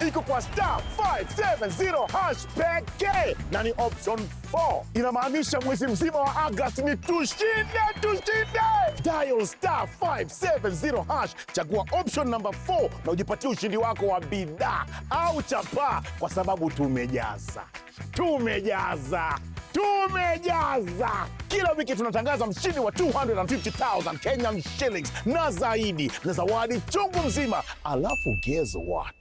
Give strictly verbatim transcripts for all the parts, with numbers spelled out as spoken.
Iko kwa star five seven zero hash pekee, na ni option four. Inamaanisha mwezi mzima wa August ni tushinde, tushinde. Dial star five seven zero hash, chagua option number four na ujipatie ushindi wako wa bidhaa au chapaa, kwa sababu tumejaza. Tumejaza! Tumejaza! Kila wiki tunatangaza mshindi wa two hundred fifty thousand Kenyan shillings na zaidi, na zawadi chungu mzima. Alafu guess what?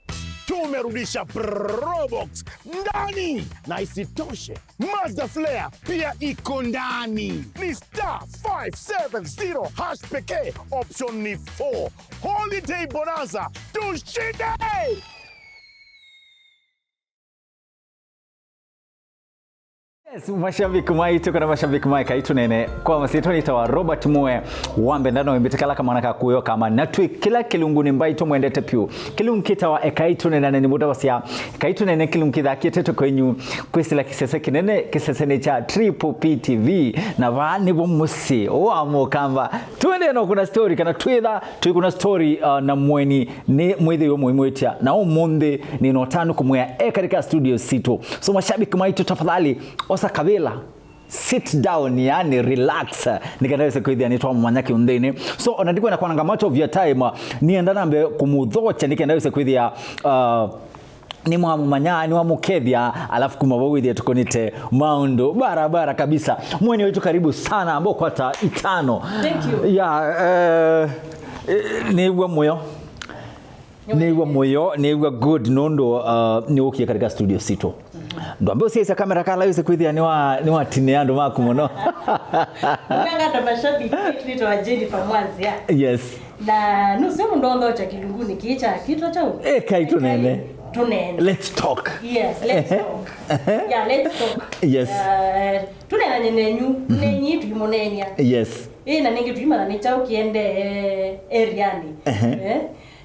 Tumerudisha Probox ndani! Na isitoshe, Mazda Flare pia iko ndani. Ni star five seven zero hash pekee, option ni four. Holiday Bonanza, tushinde! Yes, mashabiki maitũ kana mashabiki ma Ekai Tũneene, kwa masyĩtwa nĩtawa Robert Mue wa Mbendano, ĩmbĩtĩkala kamwana ka kũyo kama, na twĩ kĩla kĩlungunĩ mbaitũ mwendete pyũ. Kĩlungu kĩtawa Ekai Tũneene, na nĩmũtavasya Ekai Tũneene kĩlungu kĩthaa kĩtetũ kwenyu kwĩsĩla kĩsese kĩnene, kĩsesenĩ kya Triple P T V, na vaa nĩvo mũsyĩ wa Mũkamba. Tũendee no kuna story kana twĩtha tũikuna story, uh, na mweni nĩ mwĩthĩiwe mũimwĩtya, na ũmũnthĩ nĩ na ũtanu kũmwĩa e katika studio sitũ. So mashabiki maitũ, tafadhali osa kavĩla, sit down, yani relax, nĩkenda wĩse kwĩthĩa nĩtwamũmanya kĩũnthĩnĩ. So ona ndikwenda kwananga much of your time, uh, nĩenda nambe kũmũthokya nĩkenda wĩse kwĩthĩa, uh, nĩmwamũmanya, nĩwamũkethya, alafu kuma vau wĩthĩe tũkũnĩte maũndũ barabara kabisa. Mweni wetu, karibu sana, ambao kwata itano. Thank you. Yeah, eh, eh, nĩw'a mũyo. Nĩw'a mũyo, nĩw'a good, nũndũ, uh, nĩwũkie katika studio sitũ. Ndwambe ũsiaisya kamera kala wĩse kwĩthĩa nĩwa, nĩwatinĩa andũ maku mũno. Ngangata mashabiki, nĩtwa Jennifer Mwanzia. Yes. Na nũseo mũndũ onthe okya kĩlungunĩ kĩĩ kya kĩtwa kyaũ? Ekai Tũneene. Tũneene. Let's talk. Yes, let's talk. Yeah, let's talk. Yes. Uh, tũneenany'e nenyu, nenyi tũimũneeny'a. Yes. Ĩ, na nĩngĩ tũimanya nĩ kyaũ kĩendee area-nĩ. Ehe. Eh?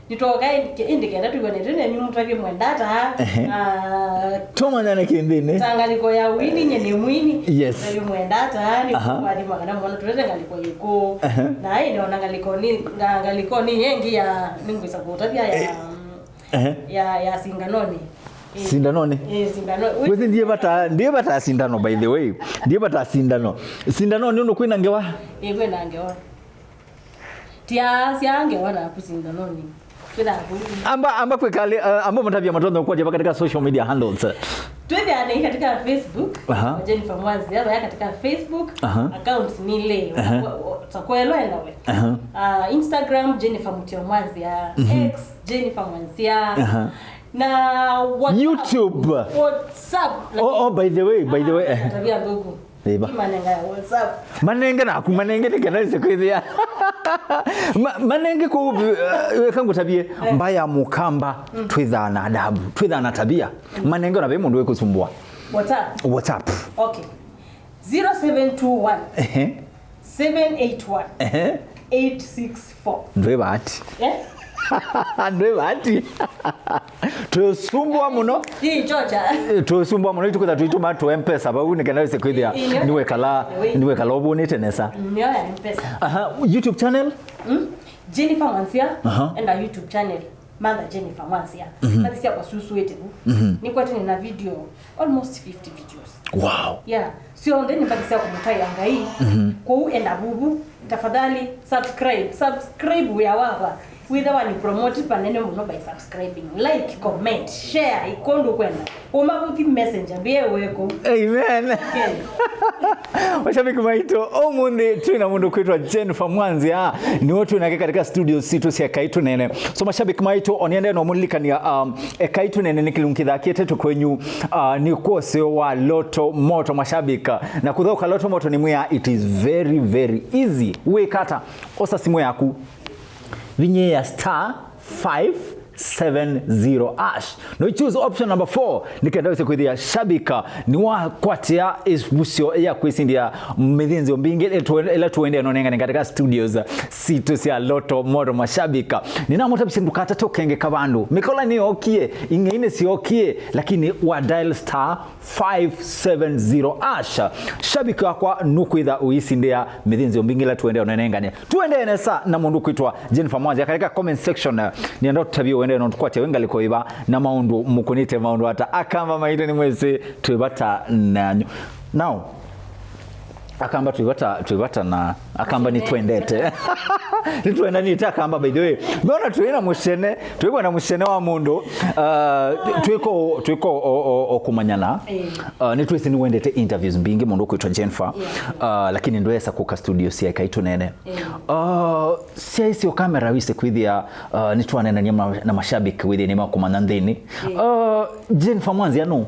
Nĩtwoka ĩndĩ kenda tũiwanĩte nenyu mũtavye mwenda ata. Ehe. Ah, tũmanyane kĩnthĩnĩ. Ta ngalĩko ya wini, nye nĩ mwini. Yes. Mũtavye mwenda ata, nĩ kwathima kana mwana tũlete ngalĩko yĩkũ. Ehe. Na ĩ, nĩona ngalĩko nĩ, nga-, ngalĩko nĩ yengi ya, nĩngwĩsa kũtavya ya, eh, ehe, ya, ya sindanoni. Ĩ. Sindanoni? Ĩ, sindano. Wĩsĩ ndiĩ vata, ndiĩ vata sindano, by the way. Ndiĩ vata sindano. Sindanoni ũndũ kwĩna ngewa? Ĩ, kwĩna ngewa. Tia, sia ngewa naku sindanoni. Kwĩna kũu. Amba, amba kwĩkali, uh, amba mũtavya matonya kwatya katika social media handles. Twĩthĩanei katika Facebook, aha, Jennifer Mwanzia, vaya katika Facebook, aha, accounts nĩ ile. Aha. Wa-, wa-, ta kwelwa enda we. Aha. Ah, Instagram, Jennifer Mutio Mwanzia, mhm, X, Jennifer Mwanzia. Aha. Na WhatsApp. YouTube. WhatsApp. Oh, oh, by the way, by the way, eh. Tabia ndugu. Ĩva. Manenga ya WhatsApp. Manenge naku, manenge nĩ kenda wĩse kwĩthĩa. Ma-, manenge kũu, eh, weka ngũtavye, eh, mbaya Mũkamba, mm, twĩthaa na adabu, twĩthaa na tabia. Manenge ona ve mũndũ wĩkũsumbua. WhatsApp. WhatsApp. Okay. Zero seven two one. Ehe. Seven eight one. Ehe. Eight six four. Ndwĩ bahati. Eh? Ndwĩ bahati. Tũsumbua mũno. Ii, chocha. Tũsumbua mũno, itukwĩtha tũitũma tũ M-Pesa vau, nĩkenda wĩse kwĩthĩa, ii, nĩwekala, nĩwekala ũvũnĩte nesa. Nĩyo ya M-Pesa. Aha, YouTube channel? Mm? Jennifer Mwanzia, aha, enda YouTube channel. Mother Jennifer Mwanzia. Mhm. Mbathi syakwa susuĩte vu. Mhm. Nĩkwete nĩ na video, almost fifty videos. Wow. Yeah. Syonthe nĩ mbathi sya kũmũtaĩa Ngai. Mhm. Kwoou enda vuvu, tafadhali subscribe. Subscribe wĩa wakwa. Wĩthĩwa nĩ promote panene mũno by subscribing. Like, comment, share, ĩkũndũ kwenda. Ũmavuthi messenger, mbĩe weko. Amen. Okay. Mashabiki maitũ, ũmũnthĩ twĩ na mũndũ kwĩtwa Jennifer Mwanzia, nĩwe twĩ nake katika studio sitũ sya Ekai Tũneene. So mashabiki maitũ, oniende no mũlilikania, um, Ekai Tũneene nĩ kĩlungu kĩthaa kĩtetũ kwenyu, uh, nĩ kwa ũseo wa Lotto Moto mashabiki. Na kũthaũka Lotto Moto nĩ mwĩa, it is very, very easy. Wĩkata, osa simũ yaku. Vinyĩa star five seven zero hash. No choose option number four, nĩkenda wĩse kwĩthĩa shabika nĩwakwatĩa ĩvuso ya kwĩsindĩa mĩthĩnzĩo mbingĩ ĩla tũendee nonengane katika studios sitũ sya Lotto Moto mashabika. Nĩnamũtavisye ndũkatate ũkengeka vandũ. Mĩkola nĩyokie, ing'ei nĩsyokie, lakini wa dial star five seven zero hash. Shabiki wakwa nũkwĩtha ũisindĩa mĩthĩnzĩo mbingĩ ĩla tũendee nonengane. Tũendee nesa na mũndũ kwĩtwa Jennifer Mwanzia katika comment section, eh, nĩenda ũtavye Ende no tũkwatya wĩ ngalĩko ĩva na maũndũ mũkũnĩte maũndũ ata? Akamba maitũ nĩ mwĩsĩ twĩ vata nanyu. Now, Akamba twĩ vata, twĩ vata na Akamba nĩ twendete. Nĩ twendanĩte Akamba, by the way. Nona twĩ na mũcene, twĩ na mũcene wa mũndũ. Uh, twĩko, twĩko o, o, o kũmanyana. Eh. Uh, nĩ twĩsĩ nĩ wendete interviews mbingĩ mũndũ kwĩtwa Jennifer. Yeah. Uh, lakini ndwesa kũka studio sya Ekai Tũneene. Eh. Uh, sya isio kamera wĩsĩ kwĩthĩa, uh, nĩ twanenania ma, na mashabiki wĩthĩa nĩ makũmanya nthĩnĩ. Eh. Uh, Jennifer Mwanzia nũ?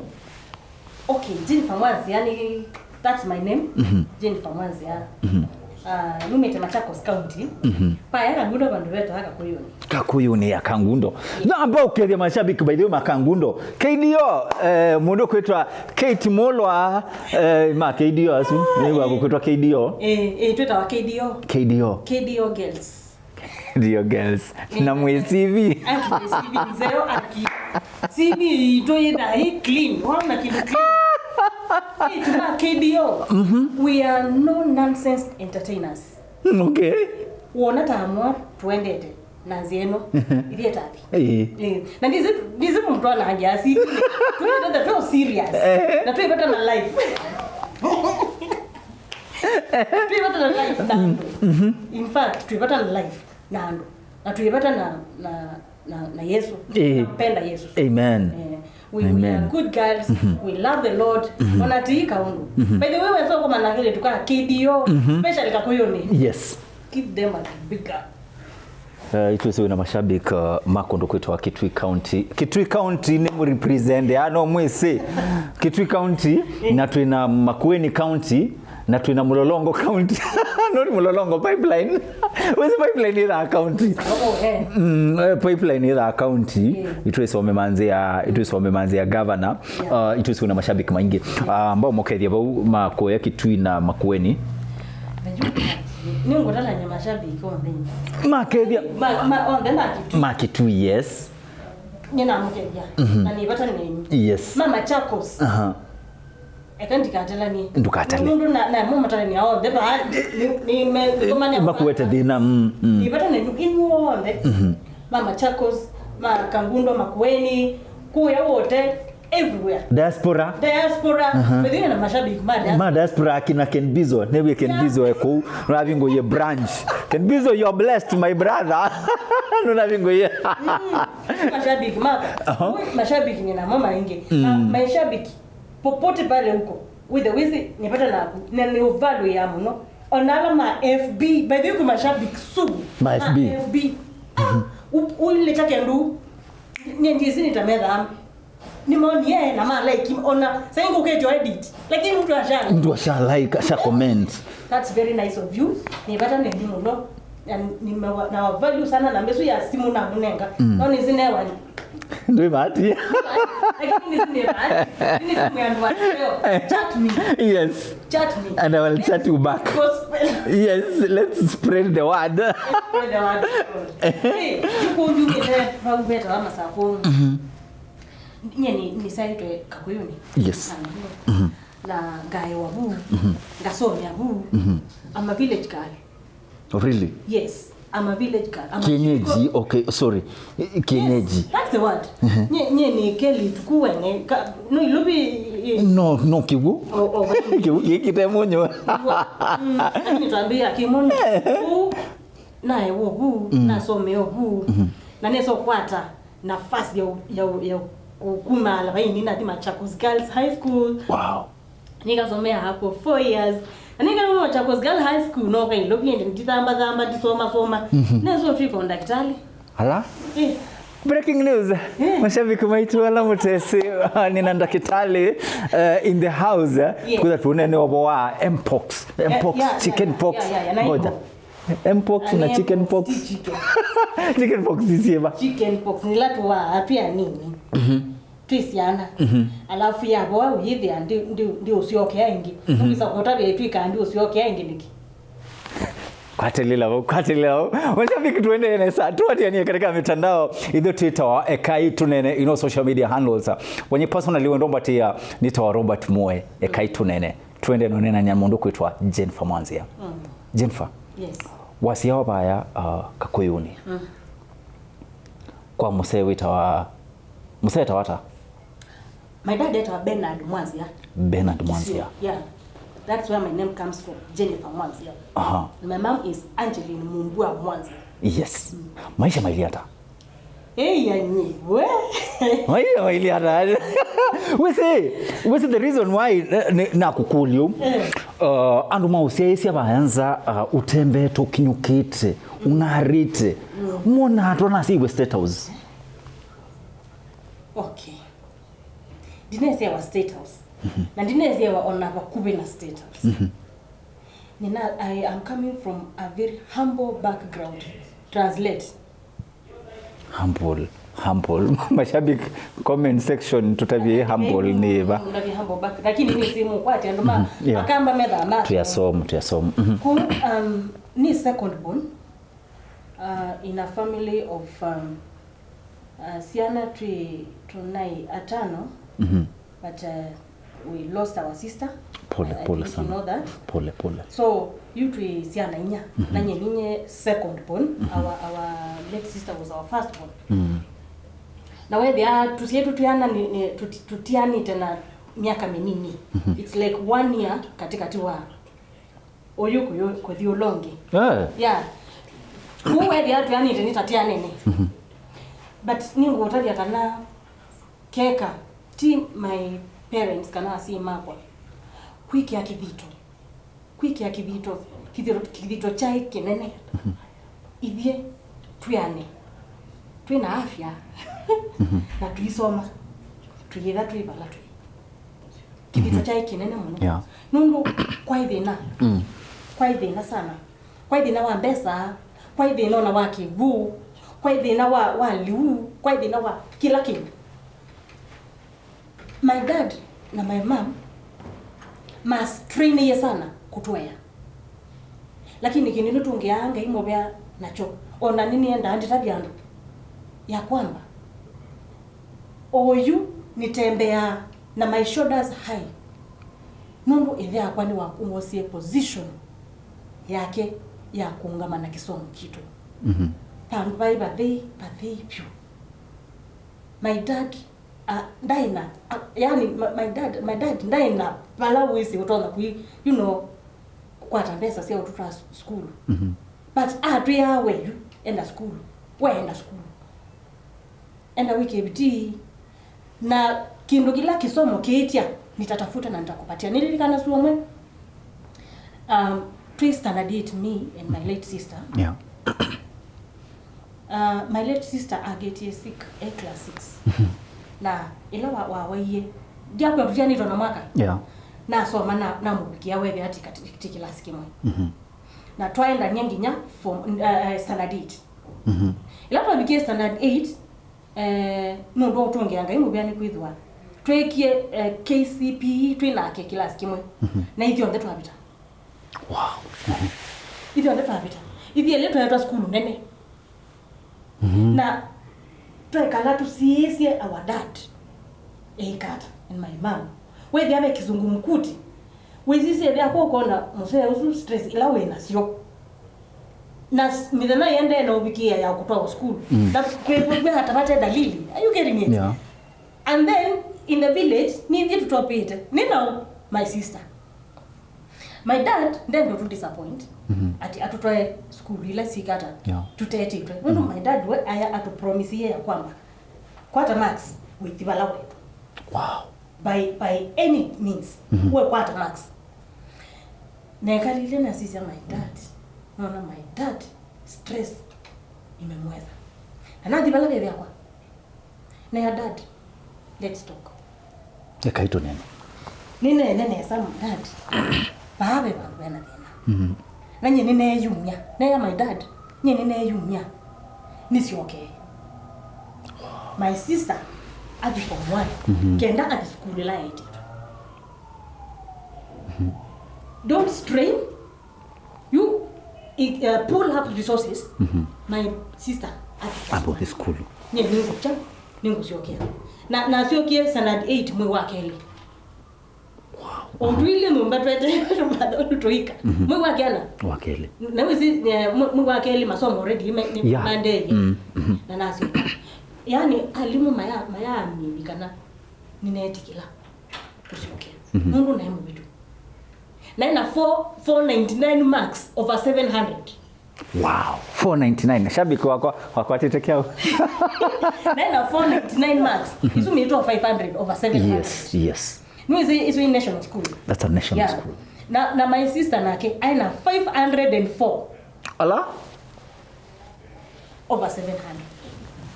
Okay, Jennifer Mwanzia nĩ, that's my name. Mhm. Jennifer Mwanzia. Mhm. Ah, numĩte Machakos County. Mhm. Paya Kangundo vandũ vetawa Kakuyuni. Kakuyuni ya Kangundo. Yeah. Na ambao ũkethĩa mashabiki, by the way, ma Kangundo. K D O, eh, mũndũ kwĩtwa Kate Mulwa, eh, ma K D O asu. Nĩ wa kwĩtwa K D O. Eh, eh, twĩtawa K D O. K D O. K D O girls. K D O girls. Na mwĩ C V. Aki mwĩ C V nzeo aki. C V itũ yĩthaa ĩ clean. Waona kĩndũ clean. Ĩ, tuma K D O. Mhm. We are no nonsense entertainers. Mm, okay. Wona ta mwa twendete na nzĩa ĩno. Ithiĩ tathi. Ĩĩ. Ĩĩ. Na ndizi, ndizi mtu anajasi. Tuendete tu serious. Eh. Na tuipata na life. Twĩ vata na life na andũ. Mhm. In fact, twĩ vata na life na andũ. Na twĩ vata na, na, na, na Yesu. Eh. Nampenda Yesu. Amen. Eh, we, we are Amen. Good girls. Mhm. We love the Lord. Mhm. Ona ti kaũndũ. Mhm. By the way, wesa kũmana kĩlĩtu ka K D O, Mhm. Especially Kakuyuni. Yes. Give them a big up. Uh, itwĩsĩ wĩna mashabiki, uh, ma kũndũ kwĩtwa Kitui County. Kitui County nĩ mũ represent, ah, no mwĩsĩ. Kitui County, na twĩna Makueni County, na twĩna Mlolongo County. No nĩ Mlolongo pipeline. Wĩsĩ pipeline ĩthaa county. Oh, eh. Mm, eh, pipeline ĩthaa county. Yeah. Itwĩsome manzia, itwĩsome manzia governor. Yeah. Uh, itwĩsĩ wĩna mashabiki maingĩ. Yeah. Uh, ambao mokethia vau ma kũya Kitui na Makueni. Nĩngũtalany'a mashabiki onthe. Makethia. Ma, ma, onthe ma Kitui. Ma Kitui, yes. Nĩnamũkethya. Mhm. Na nĩ vata nenyu. Yes. Ma Machakos. Aha. Eka ndikatelanie. Ndũkatale. Nũndũ na, na mo matalania onthe ba, nĩ, nĩ me, nĩ, nĩ makuete thĩna, mm, mm. Nĩ vata nenyu inyuothe. Mhm. Ma Machakos, ma Kangundo, Makueni, kuya wote. Everywhere. Diaspora. Diaspora. Aha. But you know, mashabiki ma diaspora. Ma diaspora akina Ken Bizo. Newe Ken Bizo eko. Nũnavingo ye branch. Ken Bizo, you're blessed, my brother. Nũnavingo ye. Mm. Mashabiki ma. Aha. Mashabiki nĩ namo maingĩ. Mm. Ma, mashabiki. Popote pale huko. With the wizi, nipata na, na ni uvalu ya muno. Onala ma F B. By the way, mashabiki sugu. Ma F B. Ma F B. Ah, u-, uile chake ndu. Nye ndizi nitametha. Nĩmonie na ma like, ona sai ngũkĩtyo edit, lakini mtu asha. Mtu asha like, asha comment. That's very nice of you. Nĩ vata nenyu mũno. Na nĩmewa-, na wa value sana na mbesu ya simu na mũnenga. Mm. No nĩzinewa. Ndwĩ bahati. Lakini nĩzinewa. Nĩ simu ya ndwa. Chat me. Yes. Chat me. And I will chat you back. Gospel. Yes, let's spread the word. Let's spread the word. Hey, tuko nyumire, vau vetawa Masakũ. Mhm. Nye nĩ, nĩsaĩtwe Kakuyuni. Yes. Na, mhm, na ngaewa vu, mhm, ngasomea vu. Mhm. I'm a village girl. Oh, really? Yes, I'm a village girl. I'm a kienyeji, typical, okay, sorry. Eh, kienyeji. Yes, that's the word. Mhm. Nye, nye nĩ kelĩtu ku wene, ka, no iluvi, eh. No, no, kiwu. O, o, kiwu kikite munyo. Mm, lakini twambia kimunyo. Ku, naewa vu, mm, nasomea vu. Mhm. Na nesa kwata nafasi ya u-, ya u-, ya u-, ku-, kumaala vaini nathi Machakos Girls High School. Wow. Nikasomea hapo four years. Na nikasomea Machakos Girls High School, no kailo pia ndi-, ndithamba thamba, ndisoma soma. Mhm. Neso twiko ndakitali. Ala? Eh. Breaking news. Eh. Mashabiki maitũ ala mũtesĩ, nina ndakitali, eh, in the house, eh. Yes. Kutha tunene obo wa mpox, eh, mpox, yeah, yeah, chicken pox. Yeah, yeah, yeah, na ngoja. Mpox na chicken pox. Chicken pox isiva. Chicken pox ni latu wa apia nini. Mhm. Twĩ syana. Mhm. Alafu yavoa ũyĩthĩa ndi, ndi, ndi ũsyokea ĩngĩ. Mhm. Ũkĩsa kũtavya ĩtwĩkaa ndi ũsyokea ĩngĩ nĩkĩ? Kwatĩlĩla vau, kwatĩlĩla vau. Mashabiki, tuendee nesa. Tuatianie katika mitandao. Ithu twĩtawa Ekai Tũneene, you know, social media handles. Wenye personally wendo mbatia, nĩtawa Robert Mwoe, Ekai Tũneene. Twende nonena nya mũndũ kwĩtwa Jennifer Mwanzia. Mm. Jennifer. Yes. Wasyawa vaya, uh, Kakuyuni. Mm. kwa mũsee wĩtawa, mũsee etawa ata? My dad etawa Bernard Mwanzia. Bernard Mwanzia. Yeah. That's where my name comes from, Jennifer Mwanzia. Aha. My mom is Angeline Mumbua Mwanzia. Yes. Maisha mailyĩ ata? Hey, yanyi, we. Maisha mailyĩ ata? Wĩsĩ, wĩsĩ the reason why, eh, nĩ- nakũkũlya ũu. Uh, andũ maũsyaĩĩsya vaenza, uh, ũtembete, ũkinyũkĩte, ũng'arĩte. Mona atwa nasĩiwe State House. Okay. Ndineesyawa State House. Na ndineesyawa ona vakuvĩ na State House. Nina, I am coming from a very humble background. Translate. Humble, humble. Mashabiki comment section, tũtavye humble nĩ ĩva? Ndavye humble back, lakini nĩ simu kwati andũ ma, yeah, makamba metha ma. Tuyasoma, tuyasoma. Mhm. Ku, um, ni second born, uh, in a family of, um, uh, syana twi tunai atano. Mhm. But, uh, we lost our sister. Pole, I, I pole think you sana. Know that. Pole, pole. So, yu twi syana inya. Mhm. Na nye ninye second born. Mhm. Our, our late sister was our first born. Mm. Na wethĩa tusiĩtu twiana ni, ni, tuti- tutianĩte na miaka minini. Mhm. It's like one year katikati wa uyu kuyu- kuthi ula ungi. Eh. Yeah. Kuu wethĩa twianĩte ni tatianene. Mhm. But ningũtavya kana keka ti my parents kana asyai makwa kwĩkĩa kĩthito, kwĩkĩa kĩthito, kĩthito, kĩthito kyaĩ kĩnene. Mhm. Ithyĩ twĩane, twĩ na afya, mhm, na tũisoma, tũyĩtha twĩ vala twĩ. Kĩthito, mhm, kyaĩ kĩnene mũno. Yeah. Nũndũ kwaĩ thĩna. Mm. Kwaĩ thĩna sana. Kwaĩ thĩna wa mbesa, kwaĩ thĩna ona wa kĩw'ũ, kwaĩ thĩna wa, wa lĩu, kwaĩ thĩna wa kĩla kĩndũ. My dad na my mom mastrainĩie sana kũtũea. Lakini kĩndũ nĩtũngĩaa Ngai mũvea nakyo. Ona nĩnĩendaa ndĩtavye andũ ya kwamba, oyu nĩtembeaa na my shoulders high, nũndũ ĩthe akwa nĩwakũngosie position yake ya kũũngama na kĩsomo kitũ. Mhm. Vandũ vaĩ vathei, vathei vyũ. My dad, uh, ndaĩ na, uh, yani, my, my dad, my dad ndaĩ na vala wĩsĩ ũtonya kũi, you know, kũkwata mbesa sya ũtũtwaa s- sukulu. Mhm. But atwĩaa we yu, enda sukulu, we enda sukulu, enda wĩke bidii, na kĩndũ kĩla kĩsomo kĩĩtya, nitatafuta na nitakupatia. Nililikana suo mwe, um, twĩ standard eight, me and my late sister. Yeah. Uh, my late sister agetie sick e class six. Mhm. Na ĩla wa- wawaie, ndiakwĩa tũtianĩtwe na mwaka. Yeah. Nasoma na namũvikĩa wethĩa ti kati- ti kĩlasi kĩmwe. Mhm. Na twaendanie nginya form, uh, uh, standard eight. Mhm. Ĩla twavikie standard eight, eh, nũndũ wa ũtũngĩa Ngai mũvea nĩ kwĩthĩwa tweekie, eh, K C P E twĩ nake kĩlasi kĩmwe. Mhm. Na ithyonthe twavita. Wow. Mhm. Ithyonthe twavita. Ithyĩ elĩ tweetwa sukulu nene. Mhm. Na twekala tũsiĩĩsye our dad eĩka ata and my mom. Wethĩa ve kizungumkuti. Wĩsisye ĩthĩa kwa ũkona mũsee ũsu stress ila wĩ nasyo. Na s- mĩthenya ĩendee na ũvikĩĩa ya kũtwawa sukulu. Mm. Na kwĩ- kwĩ- kwĩ hata vate dalili. Are you getting it? Yeah. And then in the village, nithyĩ tũtopĩte. Nĩ nau, my sister. My dad ndendo tu disappoint. Mhm. Ati atũtwae sukulu ila sikata. Yeah. Tũtetĩtwe. Nũndũ, mhm, my dad we aya atũpromisie ya kwamba, kwata marks, wĩthi vala we. Wow. By, by any means, mhm, we kwata marks. Nekalile nasisya my dad. Naona my dad stress imemweza. Na nathi vala veve yakwa. Nea dad, let's talk. Ekai tũnene. Nĩneene nesa, my dad. Vaa ve vandũ vena thĩna. Mhm. Na nyie nĩneeyumya. Neea my dad, nyie nĩneeyumya. Nĩsyokee. My sister athi form one. Mhm. Kenda athi sukulu ĩla yaĩtĩtwe. Mhm. Don't strain. You, uh, pull up resources. Mhm. My sister, athi. Athi sukulu. Nye nĩngũkya, nĩngũsyokea. Na, nasyokie standard eight mwei wa kelĩ. Wow. Ũndũile nyũmba twete tũmatha ũndũ tũika. Mhm. Mwei wa kelĩ. Wa kelĩ. Na wĩsĩ, eh, mwe- mwei wa kelĩ masomo already me- nĩ- yeah, mandee. Mm, mhm. Na nasyoka. Yani, alimũ maya- mayaamini kana nĩneetĩkĩla kũsyokea. Mhm. Nũndũ naĩ mũvĩtu. Naĩ na four- four ninety-nine marks over seven hundred. Wow, four ninety-nine. Shabiki wakwa wakwatĩte kyaũ? Naĩ na four ninety-nine marks. Isu mĩtwa five hundred over seven hundred. Yes, yes. Nĩwĩsĩ isu i national school. That's a national Yeah. school. Na, na my sister nake aĩ na five hundred and four. Ala? Over seven hundred.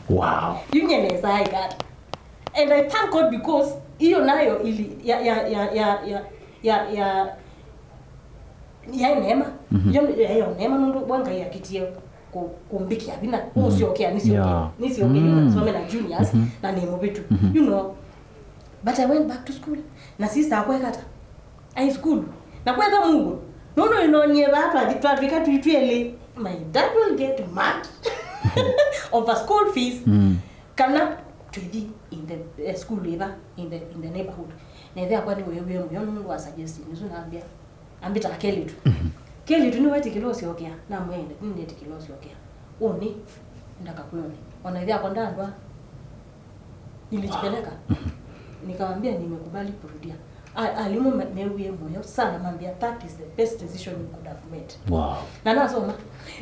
Wow. Yu nyie nesa I got. And I thank God because iyo nayo ili ya ya ya ya ya ya ya ya neema. Mhm. Yo ya yo neema nũndũ wa Ngai akitie ku- kumbikia vina. Mhm. Ũsyokea nĩsyokea. Yeah. Nĩsyokea Mm. some na juniors Mhm. na nĩ mũvĩtu. Mhm. You know. But I went back to school. Na sister akwekata. High school. Na kwetha mugo. Nũndũ nĩnoonie vaa twathi- twatwĩka twi twelĩ. My dad will get mad over school fees. Mm. Kana twithi in the eh, school ĩva in the, in the neighborhood. Na ĩthe akwa nĩweewie mũyo nũndũ wa suggestion isu nambĩa. Ambĩtaa kelĩtu. Mhm. Kelĩtu nĩwetĩkĩla ũsyokea? Namwĩa ĩndĩ nĩndetĩkĩla ũsyokea. Ũnĩ ndakakwĩone. Ona ĩthe akwa ndandwa. Nilijipeleka. Nikamwambia nimekubali kurudia. A- Alimu me- mewie moyo sana mambia that is the best decision you could have made. Wow. Na nasoma.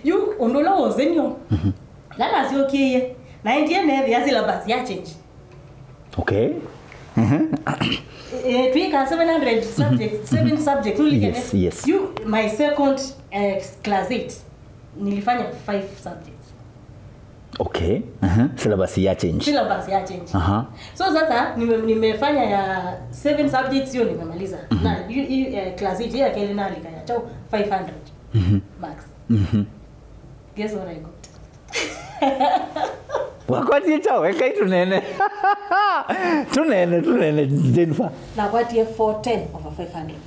Yu ũndũ ũla wonzenio. Mhm. Na nasyokie. Naendie nethĩa syllabus ya change. Okay. Mhm. Eh, twika seven hundred subjects, seven subjects. Ulikene. Yes, yes. You, my second uh, class eight, nilifanya five subjects. Okay. Aha. Syllabus ya change. Syllabus ya change. Aha. So sasa nime- nimefanya ya seven subjects, hiyo nimemaliza. Na yu- yu- eh, class eight ya kele nalika ya chao five hundred Mhm. marks. Mhm. Guess what I got? Wakwatie chao, ekai tunene. Tunene, tunene, Jennifer. Nakwatie four ten over five hundred.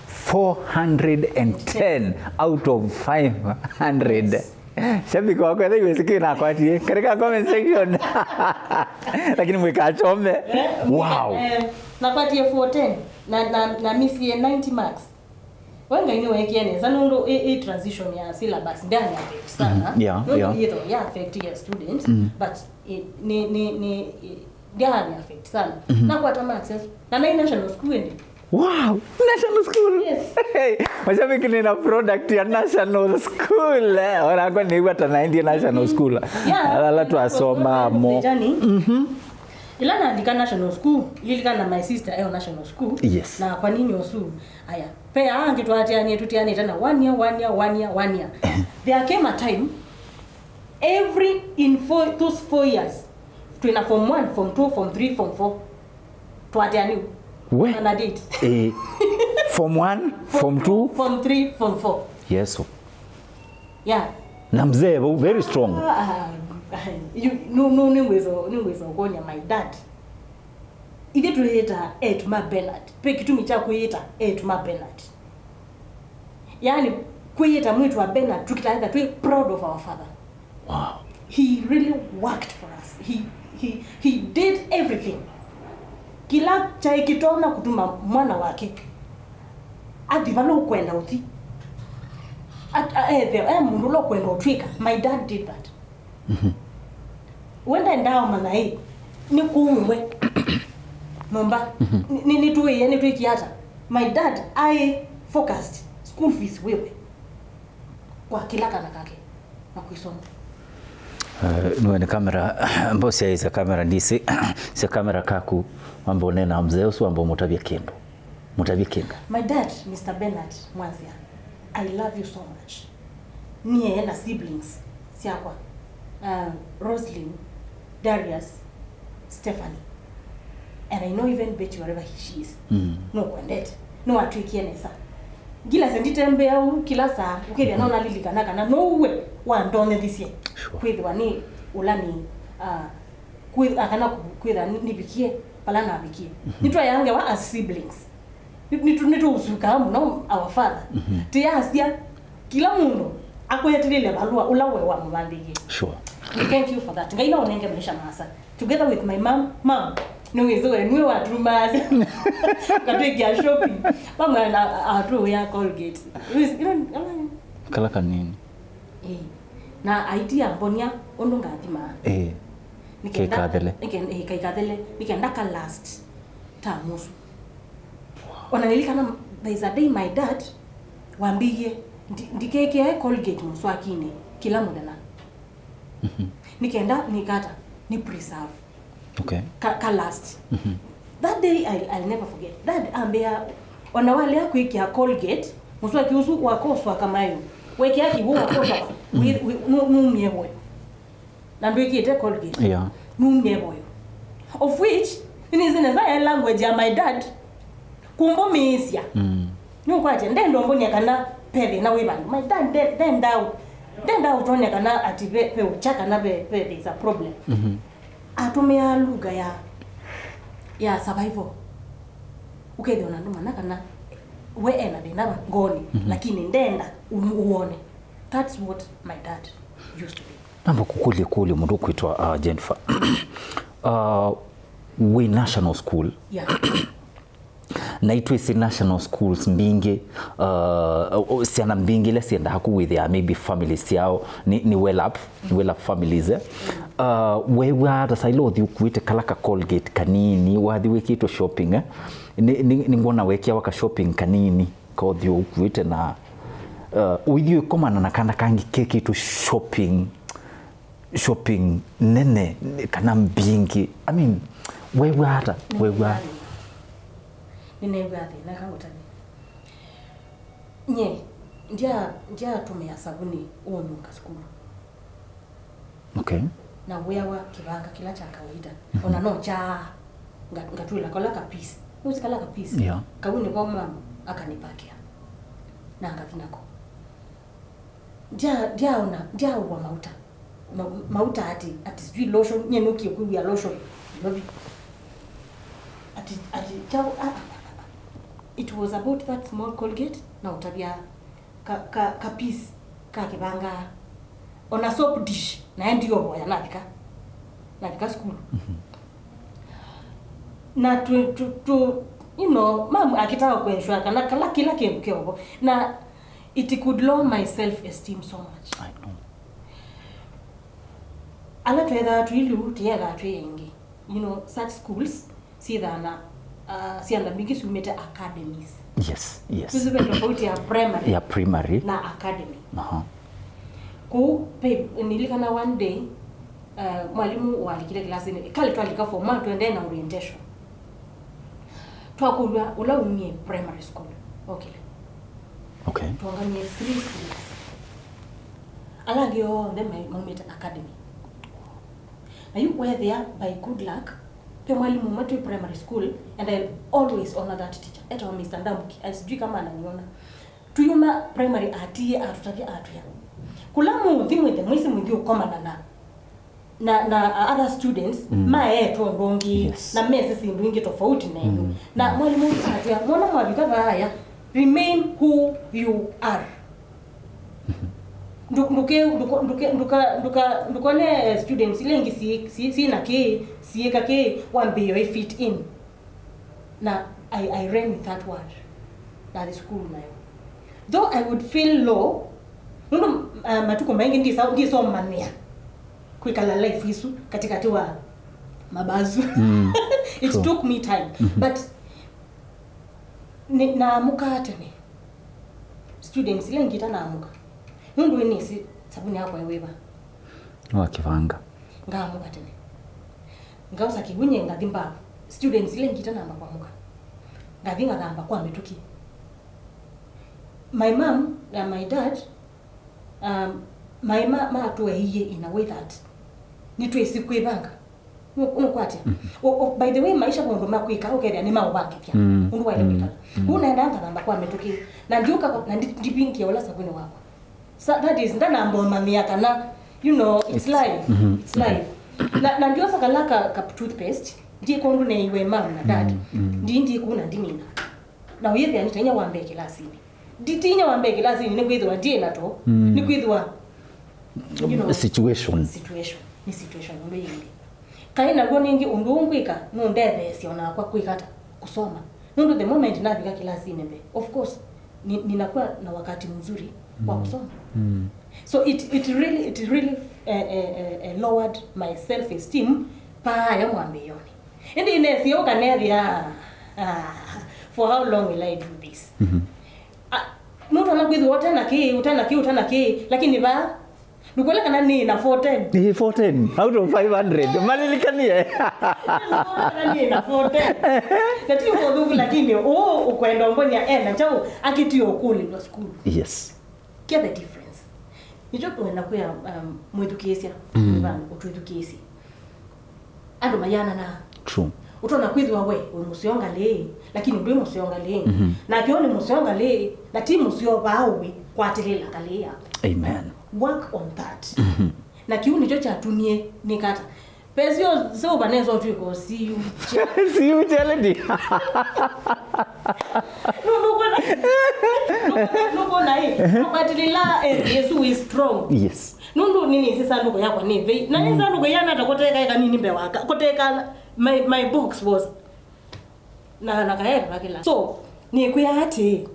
Four hundred and ten out of five hundred. Shabiki wakwa, thank you, sikia nakwatie. Katika comment section. Lakini mwikachome. Eh, mwika- Wow. eh, nakwatie four ten na na na misie ninety marks. We Ngai nĩweekie nesa nũndũ ĩ, ĩ transition ya syllabus ndani affect sana. Mhm. Yeah, nũndũ yeah. Yĩtho ya affect ya student, Mm. But ĩ, nĩ nĩ nĩ ĩ, ndani affect sana. Mhm. Nakwata marks asu. Na naĩ national school ĩndĩ. Wow! National school. Yes. Hey, mashabiki, nina product ya national school. Eh, ona kwa nĩw'a ta naendie national school. Yeah. Ala twasoma mo. Journey. Mhm. Ila nalika national school, lilikana my sister eo national school. Yes. Na kwa nini osu? Aya. Pe angĩ twatianie tutianĩte na one year, one year, one year, one year. There came a time every in four, those four years, twina form one, form two, form three, form four. Twateaniwe. We? Ana date. Eh, form one, form two, form three, form four. Yesu. Yeah. Na mzee vau very strong. Ah, ah, ah, you, no, no, nĩngwĩsa nĩngwĩsa ũkũlya my dad. Ithe twĩyĩta etuma Bernard. Pe kitumi cha kwĩyĩta etuma Bernard. Yaani, kwĩyĩta mwĩĩtu wa Bernard, tukitaetha twĩ proud of our father. Wow. He really worked for us. He, he, he did everything. Kila chai kitona kutuma mwana wake athi vala ukwenda uthi. At- a- ethe e mundu ula ukwenda utwika. My dad did that. Mhm. We ndaendaa ũmanya ĩ nĩ kũu we nyũmba. Mhm. Nĩ- nĩ- nĩtũĩe nĩtwĩkie ata. My dad aĩ focused school fees wĩwe kwa kĩla kana kake na kwĩsoma. Eh, nĩwe nĩ kamera. Mbosi aĩsya kamera ndisi sya kamera kaku. Wamba ũnena mzee ũsu, wamba ũmũtavya kĩndũ. Mũtavye kĩndũ. My dad, Mister Bernard Mwanzia, I love you so much. Niĩ na siblings syakwa, uh, Roslyn, Darius, Stephanie. And I know even Betty, wherever she is. Mm. Nũkwendete. Nĩwatwĩkie nesa. Ngila senditembea ũu kila saa, ũkethĩa no nalilikana kana no uwe wandonethisye. Sure. Kwĩthĩwa nĩ ũla nĩ, uh, kwĩ- kana kwĩtha nĩvikie vala navikie. Mhm. Nĩtwayangewa as siblings. Nĩ- nĩtũ- nĩtũũsukaa mũno our father. Mhm. Tĩyasya kila mũndũ akwetilile valũa ũla we wamũvandĩie. Sure. We thank you for that. Ngai no ũnenge maisha maasa. Together with my mom, mom, nĩwĩsĩ we nĩwe watumaasya katwĩkia shopping. Mama na atũĩa Colgate. Kala kanini. Ĩĩ. Na aitia mbonia ũndũ ngathimaa. Ĩĩ. Nĩkenda- Kĩkathele. Nĩkenda, eh, kaikathele, nĩkenda ka last term ũsu. Ona nĩlikana, there is a day my dad wambĩie, ndi- ndikekĩae Colgate mũswakinĩ kĩla mũthenya. Mhm. Nĩkenda nĩkata, nĩ preserve. Okay. Ka, ka last. Mhm. That day, I, I'll never forget. Dad ambĩa, ona walea kwĩkĩa Colgate, mũswaki ũsu wakoswa kamayo, wekĩa kĩw'ũ wakoswa, wi- wi- nu- numie voyo. Na ndwĩkĩte Colgate. Yeah. Numie voyo. Of which, nĩnĩsĩ nesa e language ya my dad. Kumbũmĩĩsya. Mm. Nĩũkwatya, ndenda ũmbonia kana ve thĩna wĩ vandũ. My dad, nde- ndenda ũ- ndenda ũtonya kana ati ve, ve ũkya kana ve, ve there is a problem. Mhm. Atũmĩaa lugha ya, ya survival. Ũkethĩa ona ndũmanya kana we ena thĩna va ngoonĩ, mhm, lakini ndenda u- uwone. That's what my dad used to be. Namba kũkũlya kũlyo mũndũ kwĩtwa, uh, Jennifer. Uh, wĩ national school. Yeah. Na itwĩsĩ national schools mbingĩ, uh, o- syana mbingĩ ila syendaa kũ wĩthĩaa maybe families syao nĩ, nĩ well up, nĩ well up families, eh? Uh, weew'aa ata saila ũthi ũkuĩte kala ka Colgate kanini, wathi wĩkĩtwe shopping, eh? Nĩ, nĩ, nĩngwona wekĩawa ka shopping kanini, kothi ũkuĩte na, uh, ũithi ũkomana na kana kangĩ kekĩtwe shopping, shopping nene, kana mbingĩ. I mean, weew'aa ata? Weew'aa? Nĩneew'aa thĩna, eka ngũtavye. Nye, ndya- ndyatũmĩa savunĩ ũũnunga sukulu. Okay. Na wĩawa kĩvanga kĩla kya kawaida. Mhm. Ona no kyaa, nga- ngatwĩla kala ka piece. Nũsĩ kala ka piece? Yeah. Kau nĩko mama akanĩpakĩa. Na ngathi nako. Ndya- ndyaona- ndyaũwa mauta. Ma- mauta ati- ati sijui lotion, nye nũkie kwĩw'a lotion Nairobi. Ati- ati kyaũ- ah, ah, ah, ah. It was about that small Colgate, na ũtavya ka- ka- ka piece ka kĩvanga, ona soap dish, nae ndiovoya navika, navika sukulu. Mhm. Na tu- tu- tu- you know, mam akĩtaa kũensure kana kala kĩla kĩndũ kĩovo. Na it could lower my self esteem so much. I know. Ala twethaa tũilu, tũyethaa twĩ aingĩ. You know, such schools syĩthaa na, uh, syanda mbingĩ syumĩte academies. Yes, yes. Tusive tofauti ya primary, ya primary na academy. Aha. Kũu, babe, nilikana one day, uh, mwalimu walikile kilasini, kali twalika form one, tuendee na orientation. Twakũlw'a ũla umie primary school. Okay. Okay. Twonganie three students. Ala angĩ onthe mai- maumĩte academy. Na yu weethĩa, by good luck, ve mwalimu ũmwe twĩ primary school, and I'll always honor that teacher. Etawa Mister Ndambuki. I sijui kama ananiona. Tuyuma primary, atie, atũtavya, atwĩa, kũla mũthi mwĩthe mwĩsĩ mũthi ũkomana na, na, na other students, mm, maetwe ũndũ ũngĩ, yes, na mesĩ syĩndũ ingĩ tofauti nenyu. Mm. Na mwalimu atwĩa, mwana mwavika vaaya, remain who you are. Ndu- nduke- nduko- nduke- nduka- nduka- ndukone students ila ingĩ si- si- sina kĩĩ, siĩka kĩĩ, wambĩĩe ũ fit in. Na I, I ran with that word. Nathi sukulu nayo. Though I would feel low, nũndũ, uh, matukũ maingĩ ndisa- ndisomany'a kwĩkala life isu katikati wa mabazu. Mm. It, true, took me time. Mm-hmm. But nĩ- naamũkaa tene. Students ila ingĩ itanamũka. Nũndũ nĩnĩsĩ savunĩ yakwa ĩ wĩva. Nĩ wa kĩvanga. Ngaamũka tene. Ngaosa kĩw'ũ nye ngathi mbavu. Students ila ingĩ itanamba kwamũka. Ngathi ngathamba kwa mĩtũkĩ. My mom na my dad, um, maĩ ma- matũeie in a way that nĩtwĩsĩ kwĩvanga. Nũ- nũkwatya? Mhm. O- o- by the way, maisha maũndũ ma kwĩka ũkethĩa nĩ maũvangĩthya. Mm. Ũndũ waĩle, mm, kwĩkala. Mm. Kũu naendaa ngathamba kwa mĩtũkĩ. Na ndiũka kwa- na ndi- ndipinkie ũla savunĩ wakwa. Sa- that is, ndanamba ũmanyĩa kana, you know, it's, it's life. Mhm. It's life. Na, na ndiosa kala ka, ka toothpaste, ndiĩka ũndũ neeiwe mam na dad. Mm, mm. Ndi- ndiĩkũna ndimina. Na ũyĩthĩa nĩ ta inya wa mbee kĩlasinĩ. Ndi- ti inya wa mbee kĩlasinĩ nĩkwĩthĩwa ndiĩ na too. Mm. Nĩkwĩthĩwa, you know, situation. Situation. Nĩ situation ũndũ yĩndĩ. Kaĩ naw'o nĩngĩ ũndũ ũũ ngwĩka nũndetheesya o nakwa kwĩka ata? Kũsoma. Nũndũ the moment navika kĩlasinĩ mbee, of course, ni- ninakuwa na wakati mzuri wa, mm, kusoma. Mm. So it, it really, it really uh, uh, uh, lowered my self esteem paaya mwambĩĩonĩ. Ĩndĩ inesie ũkanethĩa, ah, for how long will I do this? Ah, nũtona kwĩthĩwa ũtena kĩĩ, ũtena kĩĩ, ũtena kĩĩ, lakini vaa nũkwĩla kana nĩ na four ten. Nĩ four ten out of five hundred. Malilikanie. Nũkwĩla kana nĩ na four ten. Na ti ũthũku, lakini ũũ ũkwenda ũmbonya ena kyaũ akĩtio ũkũlĩlwa sukulu. Yes. Get the difference. Nĩkyo ngwenda kwĩa, um, mwĩthukĩĩsya, mm, vandũ ũtwĩthukĩĩsye. Andũ mayananaa. True. Ũtonya kwĩthĩwa we wĩ mũseo ngalĩ, lakini ndwĩ mũseo ngalĩ. Mhm. Nake ũũ nĩ mũseo ngalĩ, na ti mũseo vaa ũĩ kwatĩlĩla ngalĩ yaku. Amen. Work on that. Mhm. Na kĩu nĩkyo kyatumie nĩkata. Pesio seo vanesa ũtwĩka ũsiu. Siu chaledi. Nũkwona ĩ, nũkwona ĩ, nũkwatĩlĩla area ĩsu wĩ strong. Yes. Nũndũ nĩnĩsĩ sandũkũ yakwa nĩ vei. Na ĩ sandũkũ yana ta kũteka ĩka nini mbee waka. Kũteka my, my box was na, na kaeva kĩla. So, nĩkwĩa atĩĩ,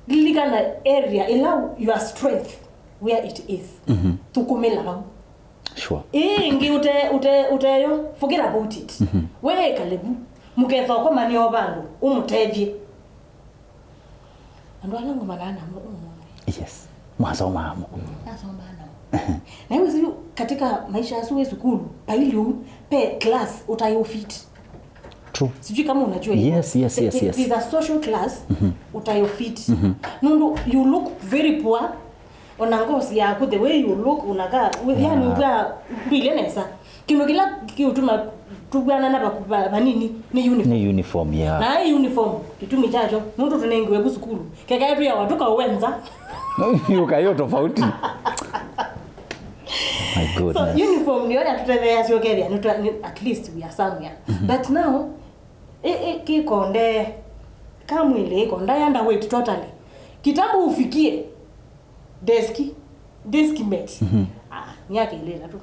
lilikana area ĩla your strength, where it is. Mhm. Thũkũmĩla vau. Sure. Ĩĩ ĩngĩ ũte, ũte, ũteyo, forget about it. Mhm. We ĩkale vu, mũketha ũkomanie o vandũ, ũmũtethye. Andũ ala ngomanaa namo ũmũnthĩ. Yes. Mwasomaa mo. Nasomaa nao. Na hiyo sijui katika maisha asu wĩ sukulu, paili ũu, pe class ũtaĩ ũfit. True. Sijui kama unajua hivyo. Yes, yes, yes, yes. There's a social class, mhm, utayo fit. Mhm. Nũndũ you look very poor. Ona ngosi yaku, the way you look, unakaa, we-, yani, yeah, unakaa ndwĩle nesa. Kĩndũ kĩla kĩũtuma tũvw'anana vaku-, va-, vanini nĩ uniform. Nĩ uniform, yeah. Na ĩ uniform, kĩtumi kyakyo, nũndũ tũnengiwe ku sukulu. Kekae twĩawa tũkaũwenza. Yuka yo tofauti. My goodness. So, uniform nĩyo yatũtetheeasya ũkethĩa nĩtwa-, nĩ-, at least we are somewhere. Mhm. But now, ĩ, ĩ, kĩkonde ka mwĩlĩ ĩkonda yanda weight totally. Kitambo ufikie deski, deski mate. Mhm. Ah, myaka ĩlĩ ĩtatũ.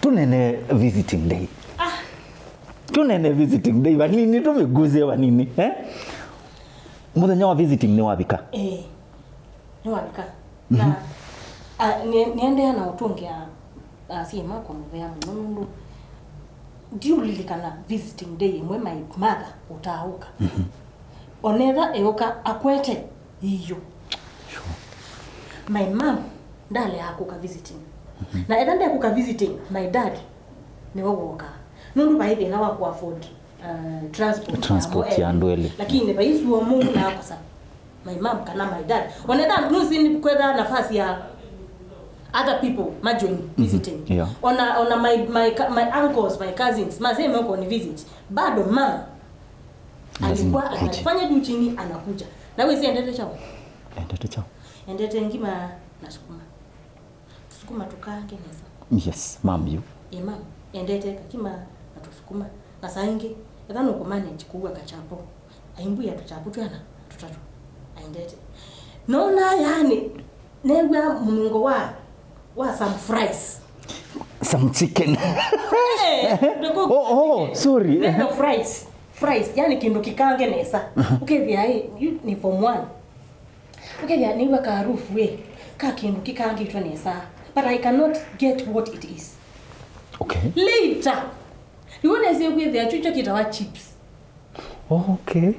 Tũnene visiting day. Ah. Tũnene visiting day vanini, tũvĩgusie vanini, eh? Mũthenya wa visiting nĩwavika? Eh. Nĩwavika. Mhm. Na, a, nĩ-, nĩendeea na ũtũngĩa asyai makwa mũvea mũno nũndũ ndiũlilikana visiting day ĩmwe my mother ũtaaũka. Mhm. Onetha eũka akwete ĩio. Sure. My mom ndaleaa kũka visiting. Mhm. Na etha ndekũka visiting, my dad nĩwe wokaa. Nũndũ vai thĩna wa kũ afford, uh, transport. Transport ya andũ elĩ. Lakini vai suo mũu nakosa my mom kana my dad. Onetha nũsĩ nĩ kwetha nafasi ya other people majoin, mhm, visiting. Yeah. Ona, ona my, my, my uncles, my cousins, maseme uko ni visit. Bado mom alikuwa anafanya juu chini anakuja. Na wewe si endete chao? Endete chao. Endete ngima na sukuma. Sukuma tukange nesa. Yes, mom you. Ye mom, endete kakima na tusukuma. Na saa ingĩ, etha nũkũmanage kuua kachapo. Aimbuya tũchapo twana tũtatũ. Aendete. Nona yani, new'a mũnungo wa, wa some fries. Some chicken. Eh, ndĩkũ-, oh, oh, chicken. Sorry. Nenda fries. Fries, yani kĩndũ kĩkange nesa. Ũkethĩa ĩ, yu nĩ form one. Ũkethĩa nĩw'a ka harufu ĩ, ka kĩndũ kĩkangĩtwe nesa. But I cannot get what it is. Okay. Later, nĩw'o nesie kwĩthĩa chucho kĩtawa chips. Okay.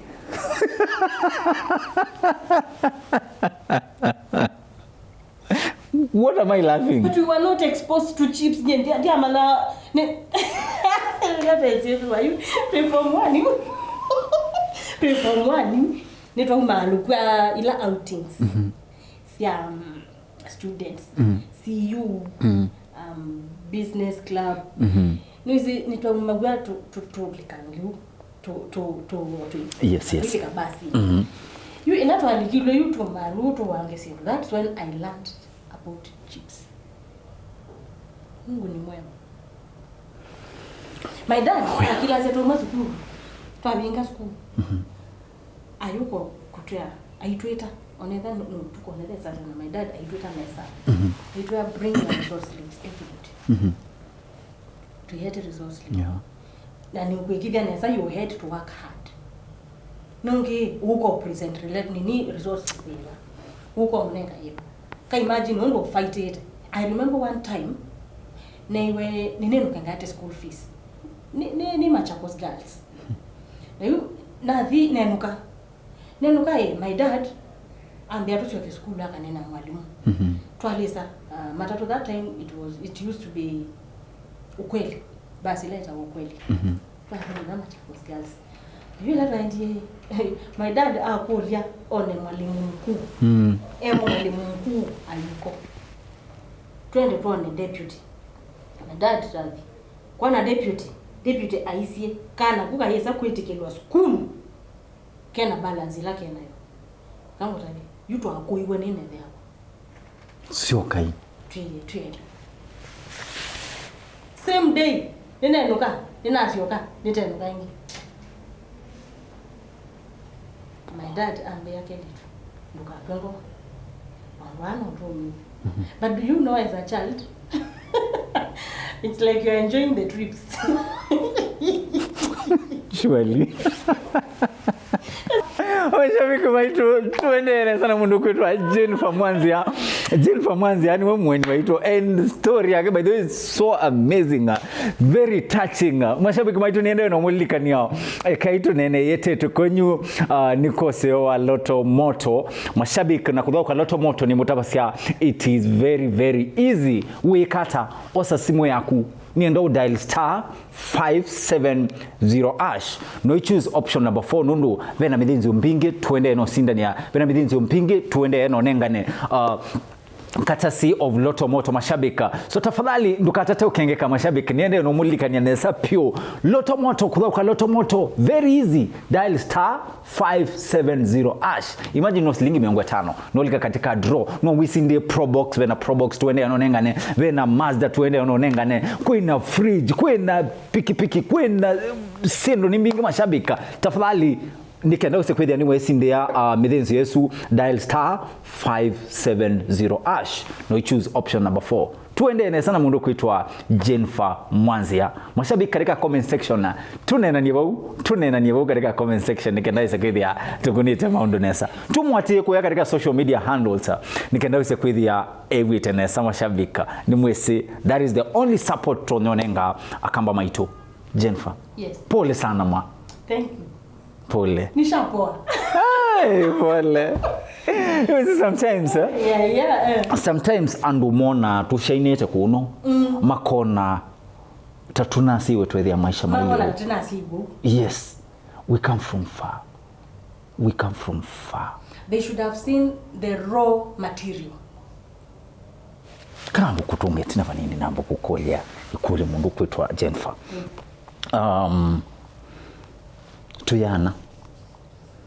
What am I laughing? But we were not exposed to chips. Nye, ndia, ndia mana, ne, ndia tezie tu, ayu, twĩ form one, yu. Twĩ form one, yu. Nĩtwaumaa lũkwa ila outings. Mhm. Sya, um, students. Mhm. C U, mhm, um, business club. Mhm. Nĩwĩsĩ, nĩtwaumaw'a tũ, tũ, tũlika ngiu. Tũ, tũ, tũ, tũ, yes, yes, twĩlika basi. Mhm. Yu ĩla twalikilwe yu tũmalu tũwange syĩndũ. That's when I learned about chips. Mungu ni mwema. My dad, oh, yeah, akilasya twauma sukulu. Twavinga sukulu. Mhm. Ayũka kũtwĩa, aitwĩta. Onetha nũ-, nũ-, tũkonetha Saturday na my dad aitwĩta mesa. Mhm. Aitwĩa bring your resource list, everybody. Mhm. Tũiete resource list. Yeah. Na nĩũkwĩkĩthya nesa you had to work hard. Nũngĩ ũko present rela-, nini resource list yĩla. Ũko ũnenga yĩla. Imagine ũndũ ũfaitĩte. I remember one time, neiwe, nĩnĩnũka ngaete school fees. Nĩ, nĩ, nĩ Machakos Girls. Na yu, nathi nenũka. Nenũka ĩ, my dad ambĩa tũsyoke sukulu akanena na mwalimu. Mhm. Twalĩsa, uh, matatũ, that time it was, it used to be Ukweli. Basi ĩla ĩtawa Ukweli. Mhm. Twathĩnĩwa Machakos Girls. Yu ĩla twaendie, my dad akũlya one mwalimu mkuu. Mm. E mwalimu mkuu ayuko. Twende twone deputy. My dad tathi. Kwana deputy, deputy aisye, kana ku kayĩsa kwĩtĩkĩlwa sukulu kena balance ĩla kenayo. Kamũtavya, yu twakũiwe nĩ neve yakwa. Syokai. Twĩe, twĩe. Same day, nĩnenũka, nĩnasyoka, nĩtenũka ĩngĩ. My dad ambĩa, "Kelĩtu, ndũkakwe ngoo. Vandũ aa no tũmĩe." Mhm. But do you know, as a child, it's like you're enjoying the trips. Surely. Mashabiki maitũ, tũendelee sana mũndũ kwĩtwa Jennifer Mwanzia. Jennifer Mwanzia nĩwe mũeni waitũ, and story yake, by the way, is so amazing, uh, very touching. Uh, mashabiki maitũ, nĩendelee na mũlilikania, eh, kaitũ nene yetete kwenyu, uh, nĩ koseo wa Lotto Moto. Mashabiki, na kũthaũka Lotto Moto nĩ mũtavasya, it is very, very easy. Wĩkata, osa simu yaku, nĩenda u dial star five seven zero hash. No choose option number four, nũndũ vena mĩthĩnzĩo mbingĩ tũendee no sindania, vena mĩthĩnzĩo mbingĩ tũendee no nengane, uh, courtesy of Lotto Moto, mashabiki. So tafadhali ndũkatate ũkengeka, mashabiki. Nĩendee no mũlilikania nesa piũ. Lotto Moto, kũthaũka Lotto Moto, very easy. Dial star five seven zero hash. Imagine no silingi mĩongo ĩtano. No lika katika draw. No wisindie Probox, vena Probox tũendee no nengane. Vena Mazda tũendee no nengane. Kwĩna fridge, kwĩna pikipiki, kwĩna, eh, syĩndũ nĩ mbingĩ, mashabiki. Tafadhali, nĩkenda ũse kwĩthĩa nĩwesindĩa, uh, mĩthĩnzĩo ĩsu, dial star five seven zero hash. No choose option number four. Tũendee nesa na mũndũ kwĩtwa Jennifer Mwanzia. Mashabiki, katika comment section, na tũneenanie vau, tũneenanie vau katika comment section, nĩkenda wĩse kwĩthĩa tũkũnĩte maũndũ nesa. Tũmũatĩĩe kũya katika social media handles, nĩkenda wĩse kwĩthĩa ew'ĩte nesa, mashabiki. Nĩmwĩsĩ, that is the only support tũnyonenga akamba maitũ. Jennifer. Yes. Pole sana mwa. Thank you. Pole. Nishapoa. Hey, pole. You see, sometimes, eh? Yeah, yeah, eh. Sometimes andũ mona tũsyainĩte kũno, mm, makona ta tũnasiwe twethĩa maisha. Makona mailũ. Tũnasiwe. Yes. We come from far. We come from far. They should have seen the raw material. Kana mbũkũtũnga ĩtina vanini, namba kũkũlya ĩkũlyo mũndũ kwĩtwa Jennifer. Mm. Um, twĩ ana,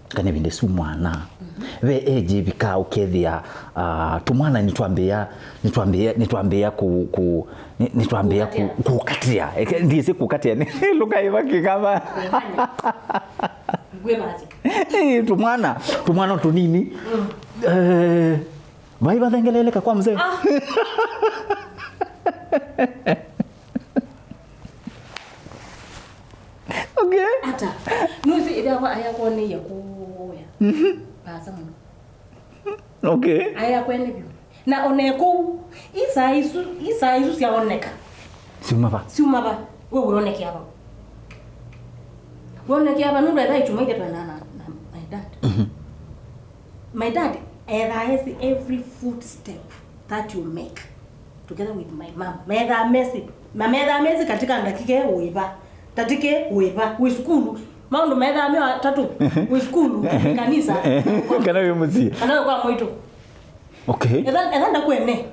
kana ĩvinda ĩsu mwana. Mhm. Ve age ĩvika ũkethĩa, uh, tũmwana nĩtwambĩĩa, nĩtwambĩĩa, nĩtwambĩĩa kũ-, kũ-, nĩ-, nĩtwambĩĩa kũ-, kũkatĩa. Kũkatĩa. Eke, ndĩsĩ kũkatĩa nĩ lũka ĩva kĩkamba. Kũkatĩa. Ngwĩva ati. Eh, tũmwana, tũmwana tũnini. Mm. Eh, vai vathengeleleka kwa mzee. Ah. Okay. Ata. Nusi ĩthĩawa ayakwonĩie kũya. Mhm. Vaasa mũno. Okay. Ayakwenĩ vyũ. Na one kũu, isaa isu, isaa isu syaoneka. Siuma va? Siuma va? We wĩonekea va? Wĩonekea va? Nũndũ etha ĩkyuma ithe twendaa na, na my dad. Mhm. My dad ethaa esi every footstep that you make together with my mom. Methaa mesi. Na methaa mesi katika ndakika ĩyo wĩva. Tatike wĩva. Wĩ sukulu. Maũndũ methaa me atatũ. Mhm. Wĩ sukulu, wĩ kanisa. Kana wĩ mũsyĩ. Kana wĩ kwa mwaitũ. Okay. Etha, etha ndakwene.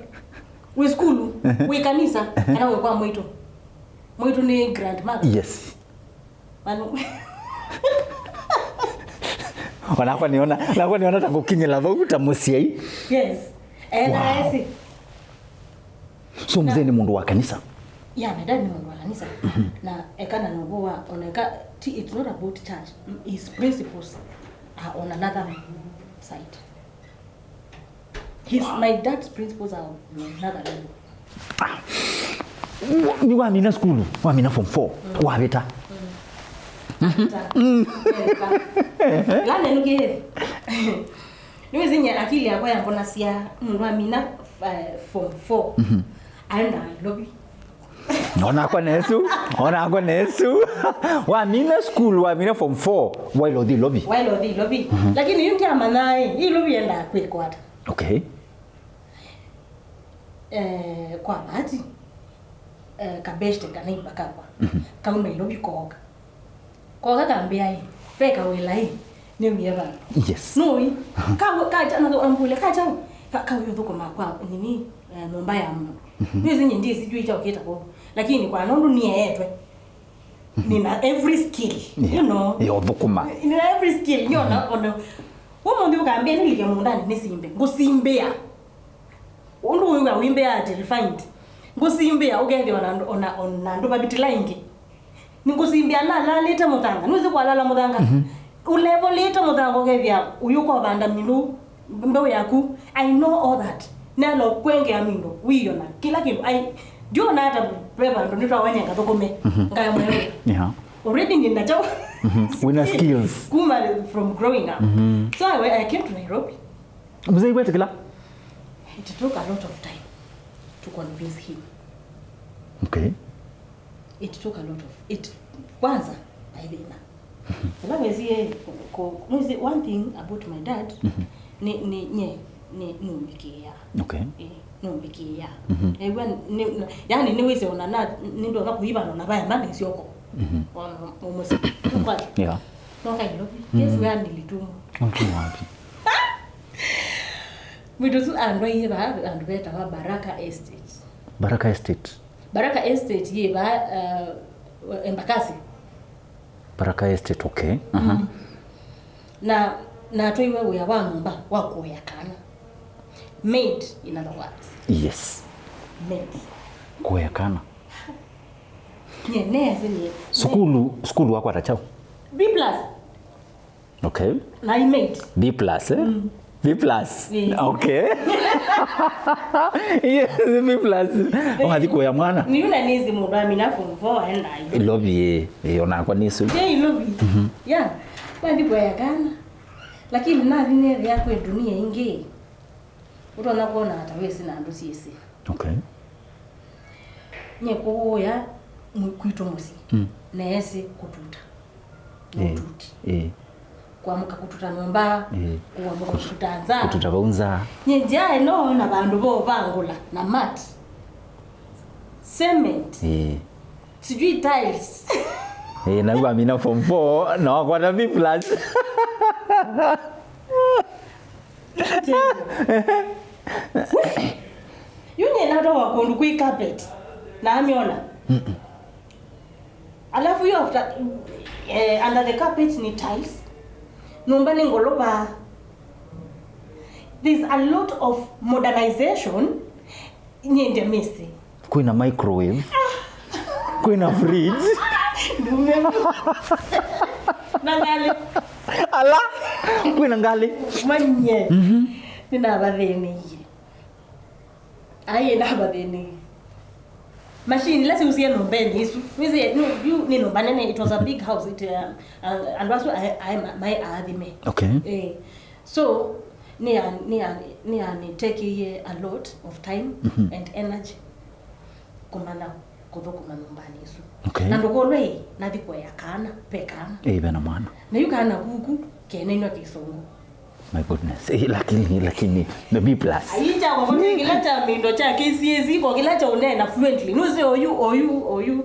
Wĩ sukulu, mhm, wĩ kanisa, kana wĩ kwa mwaitũ. Mwaitũ nĩ grandmother. Yes. Manu. Onakwa nĩona, nakwa nĩona ta ngũkinyĩla vau ta mũsyai. Yes. Etha, wow, esi. So mzee nĩ mũndũ wa kanisa? Yeah, my dad nĩ mũndũ wa kanisa. Mhm. Na eka na nũvũ wa, ona eka, ti, it's not about church. His principles are on another side. His, my dad's principles are on another level. Ah. Nĩ wamina sukulu, wamina form four, mm, wavĩta. Mm. Wavĩta. Mm. Wavĩta. Ĩla nenũkĩe. Nĩwĩsĩ nye akili yakwa yambonasya, mũndũ amina eh, form four. Mhm. Aenda Nairobi. Onakwa nesu, onakwa nesu. Wamina school, wamina form four, waĩle ũthi Nairobi. Waĩle ũthi Nairobi. Mhm. Lakini yu ndiamanya ĩ, Nairobi yendaa kwĩkwata. Okay. Eh, kwa bahati, eh, kabeshte kanaiba kakwa. Mhm. Kauma Nairobi kooka. Kooka kambĩa ĩ, ve kawĩla ĩ, nĩwie vandũ. Yes. Nũĩ. Ka-, kacha, na ambũlya, kacha, ka-, kawĩ ũthũkũma kwa nini, eh, nyũmba ya mũndũ. Mhm. Nĩwĩsĩ nyie ndyĩsĩ juu ĩkya ũkĩta kũu. Lakini kwa nũndũ nĩeetwe. Mhm. Nina every skill, yeah, you know. Ya ũthũkũma. Nina every skill, you know, mhm, ona, ona. Ũmũnthĩ ũkambĩa nĩlike mũũndanĩ nĩsimbe. Ngũsimbĩa. Ũndũ wĩw'a wĩmbĩa atĩ refined. Ngũsimbĩa ũkethĩa ona, ona, ona andũ vavitila ĩngĩ. Nĩngũsimbĩa nalalĩte mũthanga. Nĩwĩsĩ kwalala mũthanga? Mhm. Ũlevolĩte mũthanga ũkethĩa ũyũ ũkovanda mĩndũ mbeũ yaku. I know all that. Nalo kwengea mĩndũ, wĩona kĩla kĩndũ. Ai, ndiona hata ve vandũ nĩtwawenye ngathũkũme. Mhm. Ngaya mwewe. Yeah. Already nina chao. Mhm. Wĩna skills. Kuma from growing up. Mhm. So I, I came to Nairobi. Mzee, wetĩkĩla? It took a lot of time to convince him. Okay. It took a lot of it. Kwanza, aithĩna. Ĩla wesie, ko-, ko-, mwĩsĩ, one thing about my dad, mhm, nĩ, nĩ, nye, nĩ, nũmbĩkĩĩaa. Okay. Eh, nũmbĩkĩĩaa. Mhm. Ew'a, nĩ, yani, nĩwĩsĩ ona na, nĩndonya kũiva na navaya mane syoko. Mhm. Ona, mũmũsĩ. Kwati. Yeah. Noka Nairobi. Mhm. Yes, where nilitumwa. Ulitumwa wapi? Mwĩĩtu ũsu andwaie vaa vandũ vetawa Baraka Estate. Baraka Estate. Baraka Estate yĩ vaa, uh, Embakasi. Baraka Estate, okay. Aha. Mm. Na, natwaiwe wĩa wa nyũmba wa kũea kana. Maid, in other words. Yes. Maid. Kũea kana. Nye, nesi ni. Sukulu, sukulu wakwata chao? B plus. Okay. Na I made. B plus, eh? Mm. B plus. Mm. Okay. Yes, B plus. Wathi kũea mwana. Nĩ yu na nĩsĩ mũndũ amina form four aenda Nairobi. Nairobi, eh, eh, onakwa nĩsĩ. Nĩ Nairobi. Mhm. Yeah. Nathi kũea kana. Lakini nathi nethĩa kwĩ dunia ingĩ. Ũtonya kwona ata wĩsĩ na andũ syĩsĩ. Okay. Nye kũũya mwi-, kwitũ mũsyĩ. Mm. Neesĩ kũtuta. Ĩĩ. Mũtuti. Ĩĩ. Kũamũka kũtuta nyũmba, ĩĩ, kũamũka kũtuta nza. Kũtuta vau nza. Nye nzyae no na vandũ vo vangũla na mat. Cement. Ĩĩ. Sijui tiles. Ĩĩ, na yu amina form four, na wakwata B plus. Yu nyie natoa kũndũ kwĩ carpet, na amĩona. Mm-mm. Alafu yu after, eh, under the carpet ni tiles. Nyũmba nĩ ngolova. There's a lot of modernization. Nyie ndya mĩsĩ. Kwĩna microwave. Kwĩna fridge. Ndume. Na ngalĩ. Ala. Kwĩna ngalĩ. Manye. Mhm. Nĩnavathĩnĩie. Ai, navathĩnĩie. Machine ila siusie nyũmbenĩ isu. Wĩsĩ, no, yu nĩ nyũmba nene, it was a big house. It, uh, uh, andũ asu aĩ, aĩ ma-, maĩ aathime. Okay. Eh. So, nĩya-, nĩya-, nĩyanĩtekeie a lot of time, mhm, and energy kũmanya kũthũkũma nyũmbanĩ ĩsu. Okay. Na ndũkolwe ĩ, nathi kũea kana, ve kana. Ĩĩ, ve na mwana. Na yu kana kuku, kenenwa kĩsũngũ. My goodness. Eh, lakini, lakini, the B plus. Aicha kwa kĩla kya mĩndo kya K C S E, kwa kĩla kya ũneena fluently. Nũsĩ oyu, oyu, oyu,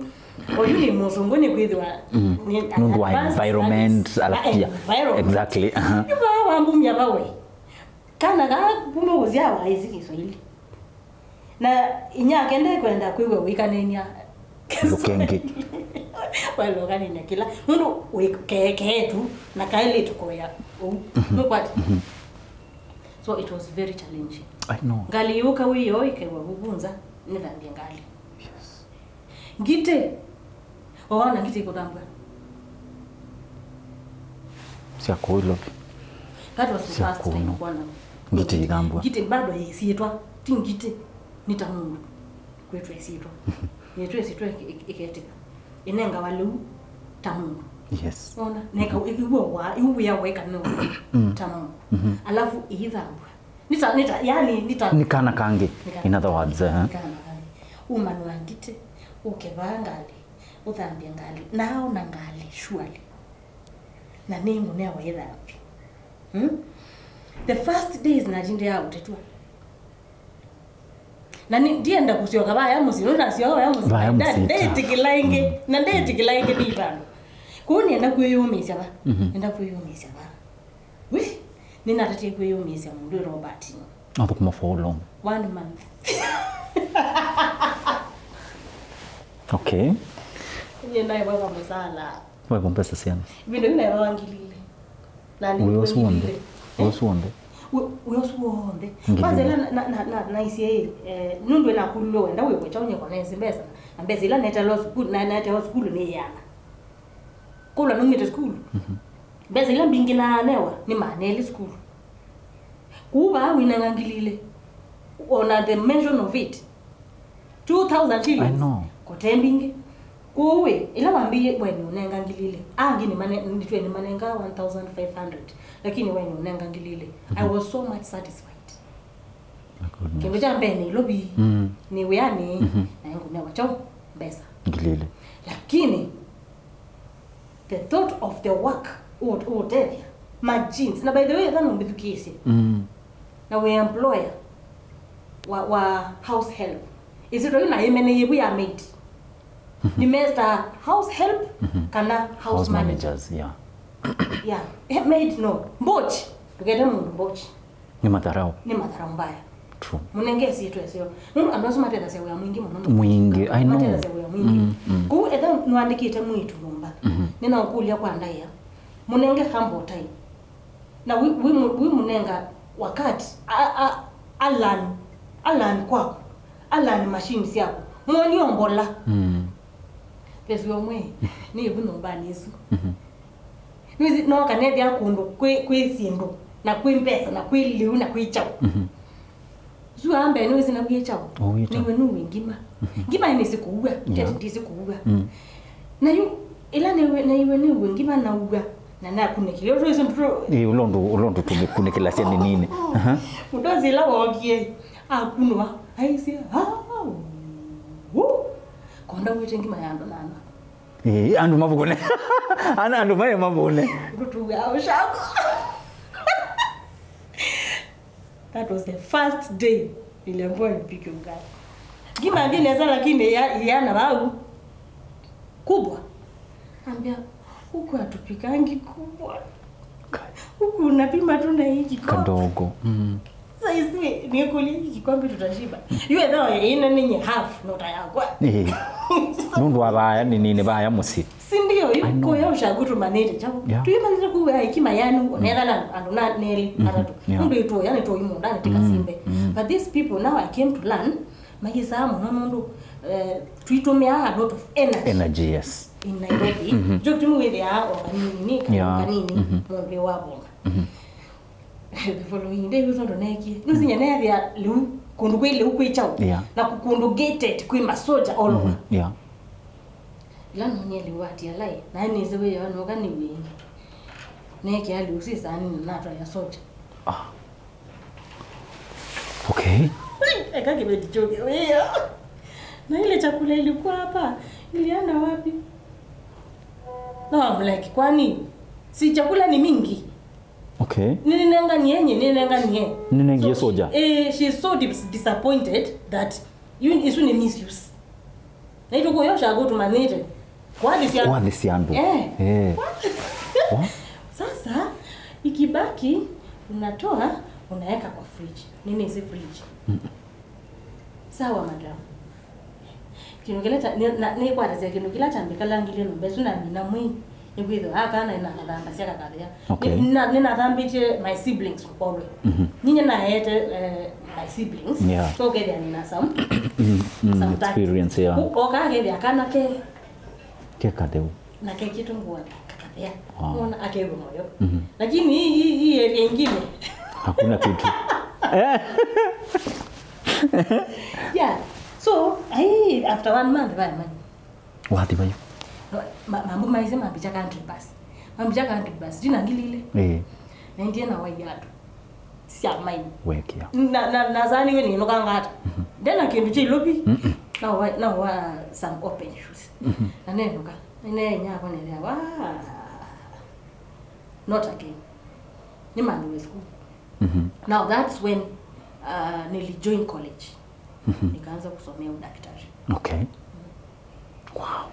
oyu nĩ mũsũngũ nĩ kwĩthĩwa, mm, nĩ nũndũ wa advanced environment, studies. Alafu pia. Environment. Exactly. Aha. Yu vaa wambumya vawe. Kana kaa kuma kũsyawa aĩsĩ Kiswahili. Na inyake ndekwenda kwĩw'a ũikanĩny'a lũkengi. Waĩle ũkanĩny'a kĩla. Nũndũ wĩ ke-, keetu na kaĩlĩtu kũea ũu. Mhm. Nũkwati? Mhm. So it was very challenging. I know. Ngalĩ yũka wĩoo ĩkew'a vuvunza, nĩthambie ngalĩ. Yes. Ngitĩ. Waona ngitĩ ikũthambwa? Sya kũu Nairobi. That was the first time kuona ngitĩ ithambwa. Ngitĩ bado yĩsyĩtwa, ti ngitĩ, nĩ ta mũndũ. Kwĩtwa ĩsyĩtwa. Yĩtwa ĩsyĩtwa ĩke-, ĩke-, ĩketĩka. Ĩnengawa lĩu ta mũndũ. Yes. Wona? Neka, mm-hmm, ĩw'o wa, ĩu wĩa weka nĩ wa, mm, ta mũndũ. Mm-hmm. Alafu ĩithambwa. Nĩ ta, nĩ ta, yani, nĩ ta. Nĩ kana kangĩ. Nĩ kana. In other words, eh. Nĩ kana kangĩ. Ũmanũa ngitĩ, ũkĩvaa ngalĩ, ũthambie ngalĩ, na aona ngalĩ, surely. Na nĩ ngũnewa ĩthambie. Hmm? The first days natindĩaa ũtetwa. Na ni, ndienda kũsyoka vaya mũsyĩ, nũndũ nasyoka vaya mũsyĩ. Vaya mũsyĩ, ndeĩtĩkĩla ĩngĩ, mm, na ndeĩtĩkĩla ĩngĩ nĩ vandũ. Kũu nĩenda kwĩyũmĩĩsya va. Mhm. Nĩenda kwĩyũmĩĩsya va. We, nĩnatatie kwĩyũmĩĩsya mũndũ Robert. Athũkũma for how long? One month. Okay. Nyie naĩvaga mũsala. Waĩva mbesa syana? Ĩvinda yu naĩvawa ngili ilĩ. Na nĩ wĩa ũsu w'onthe? Wĩa ũsu w'onthe? Wĩ-, wĩa ũsu w'onthe. Ngili ilĩ. Kwanza ĩla na, na, na, na, naisye ĩ, eh, nũndũ ĩnakũlilwe wenda wĩkwe kyaũ nyie kwa nesi mbesa. Na mbesa ila netewa sukulu, na netewa sukulu nĩ yĩana. Kũla naumĩte sukulu. Mhm. Mbesa ila mbingĩ naanewa nĩ maana elĩ sukulu. Kũu vaa wĩnenga ngili ilĩ. Ona the mention of it. Two thousand shillings. I know. Kote mbingĩ. Kwoou ĩ, ĩla wambĩie we nĩũnenga ngili ilĩ. Angĩ nĩmane-, nĩtwe nĩmanenga one thousand five hundred. Lakini we nĩũnenga ngili ilĩ. I was so much satisfied. Kĩndũ kya mbee nĩ Nairobi, mm, nĩ wĩanĩ, mhm, na ngũnewa kyaũ? Mbesa. Ngili ilĩ. Lakini, the thought of the work, ũũ-, ũũtethya, ma jeans. Na by the way, ethwa nũmbĩthukĩĩsye. Mm. Na wĩ employer wa, wa house help. Ĩsyĩtwa yu na ĩmene yĩvu ya maid. Mhm. Nĩ mesta house help, mhm, kana house manager. House managers, yeah. Yeah. Eh, maid no. Mbochi. Ndũkete mũndũ mbochi. Nĩ matharau. Nĩ matharau mbaya. True. Mũnenge syĩtwa ĩseo. Nũndũ andũ asu matethasya wĩa mwingĩ mũno. Mwingĩ, I know. Matethasya wĩa mwingĩ. Mm, mm. Kũu ethwa nĩwandĩkĩte mwĩĩtu nyũmba. Mhm. Nĩnaũkũlya kwa ndaĩa. Mũnenge humble time. Na wĩ, wĩ, wĩ mũnenga wakati, a, a, a learn, a learn kwaku, a learn machine syaku. Mwonie ombola. Mm. Vesi ũmwe, nĩ ĩvu nyũmbanĩ ĩsu. Mhm. Nĩwĩsĩ, no kanethĩa kũndũ kwĩ, kwĩ syĩndũ, na kwĩ mbesa, na kwĩ lĩu, na kwĩ kyaũ. Mhm. Sua mbee nĩwĩsĩ na kwĩ kyaũ. Oh, wĩ kyaũ. Nĩwe nũwĩ ngima. Mhm. Ngima nĩsĩ kũua, yeah, tete ndĩsĩ kũua. Mm. Na yu, ĩla nĩwe, na iwe nĩwe ngima na ua, na nakunĩkĩle. Ũndũ wĩsĩ ndũtũ. Ĩ, ũla ũndũ, ũla ũndũ tũmĩkunĩkĩlasya nĩ nini. Aha. Mũndũ ũsĩ ĩla wookie, akunwa, aisye, "Ah, wu." Konda wĩte ngima ya andũ nana. Ĩ, andũ mavũne. Ana andũ maye mavũne. Ndũtuga ũshako. That was the first day niliambiwa nipike ugali. Ngima ndio inaweza, lakini ya, yana vau kubwa. Ambia, "Huku hatupikangi kubwa. Huku unapima tu na hii kikombe." Kadogo. Mm. Sasa isi, nikuulize hiki kikombe tutashiba. Yue though ina ninye half, no tayakwa. Eh. Nũndũ wa vaya nĩ nini vaya mũsyĩ. Si ndio? Yu kũya ũshagũtũmanĩte kyaũ? Yeah. Tuimanĩte kuwa hekima yanu, onetha na andũ na nelĩ, mhm, atatũ. Yeah. Nũndũ ĩtũya nĩ tũi mũndũ, nĩ tĩkasimbe. Mm, mm. But these people now I came to learn, mayĩsaa mũno nũndũ, eh, twĩtũmĩaa a lot of energy. Energy, yes. In Nairobi. Mhm. Njo timu wĩthĩaa o kanini, nĩ kanini, yeah, kanini, mhm, mũndũ wavũna. Mhm. The following day, ũsu ndoneekie. Nũsinya neethĩa lĩu, kũndũ kwĩ lĩu kwĩ kyaũ. Yeah. Na kũ-, kũndũ gated kwĩ masoja all over. Mhm. Yeah. Ĩla nonie lĩu wa T R I, naĩ nĩsĩ wĩoo nũka nĩ wĩĩ. Neekĩa lĩu sisani na natwaĩa soja. Ah. Okay. Eka kĩveti kyũke wĩoo. Na ile chakula ilikuwa hapa, ilienda wapi? No, I'm like, kwani si chakula ni mingi? Okay. Ninenganie nye, ninenganie. Ninengie soja. Eh, she is so dis-, disappointed that you, isu ni misuse. Na itukuyo shagũtũmanĩte. Kwathĩsya andũ. Kwathĩsya andũ. Eh. Eh. Sasa, ikibaki, unatoa, unaweka kwa fridge. Nini hizi fridge? Mm. Sawa, madam. Kĩndũ kĩla kya-, nĩ-, na-, nĩkwatasya kĩndũ kĩla kyambĩkalangilye nyũmba ĩsu namina mwĩĩ, nĩkwĩthĩwa aka naĩ nakathambasya kakathĩa. Okay. Nĩ-, na-, nĩnathambĩtye my siblings mũkolwe. Mhm. Ninyie naete, eh, my siblings. Yeah. So ũkethĩa nĩna some, mm, mm, some tact. Experience, yeah. Ku-, oka akethĩa kana ke. Ke katheu. Na kekĩtwe ngũa kakathĩa. Wow. Mwana akew'a mũyo. Mhm. Lakini hii, hii, hii area ingine. Hakuna kitu. Eh? Yeah. So, ai, after one month, vaya mani. Wathi vayu. Ma-, ma-, mambo maise mambikya country bus. Mambikya country bus. Ndina ngili ilĩ. Eh. Na ndiye na wai andũ. sya maini. Wekia. Na, na, na sani we ninũkanga ata. Ndena kĩndũ kya ilovi. Mm-mm. Na wa, na wa some open shoes. Mm-hmm. Na nenũka. Nene nyako nene wa. Not again. Nĩmanyiwe school. Mm-hmm. Now that's when uh, nilijoin college. Mm-hmm. Nikaanza kusomea udaktari. Okay. Wow.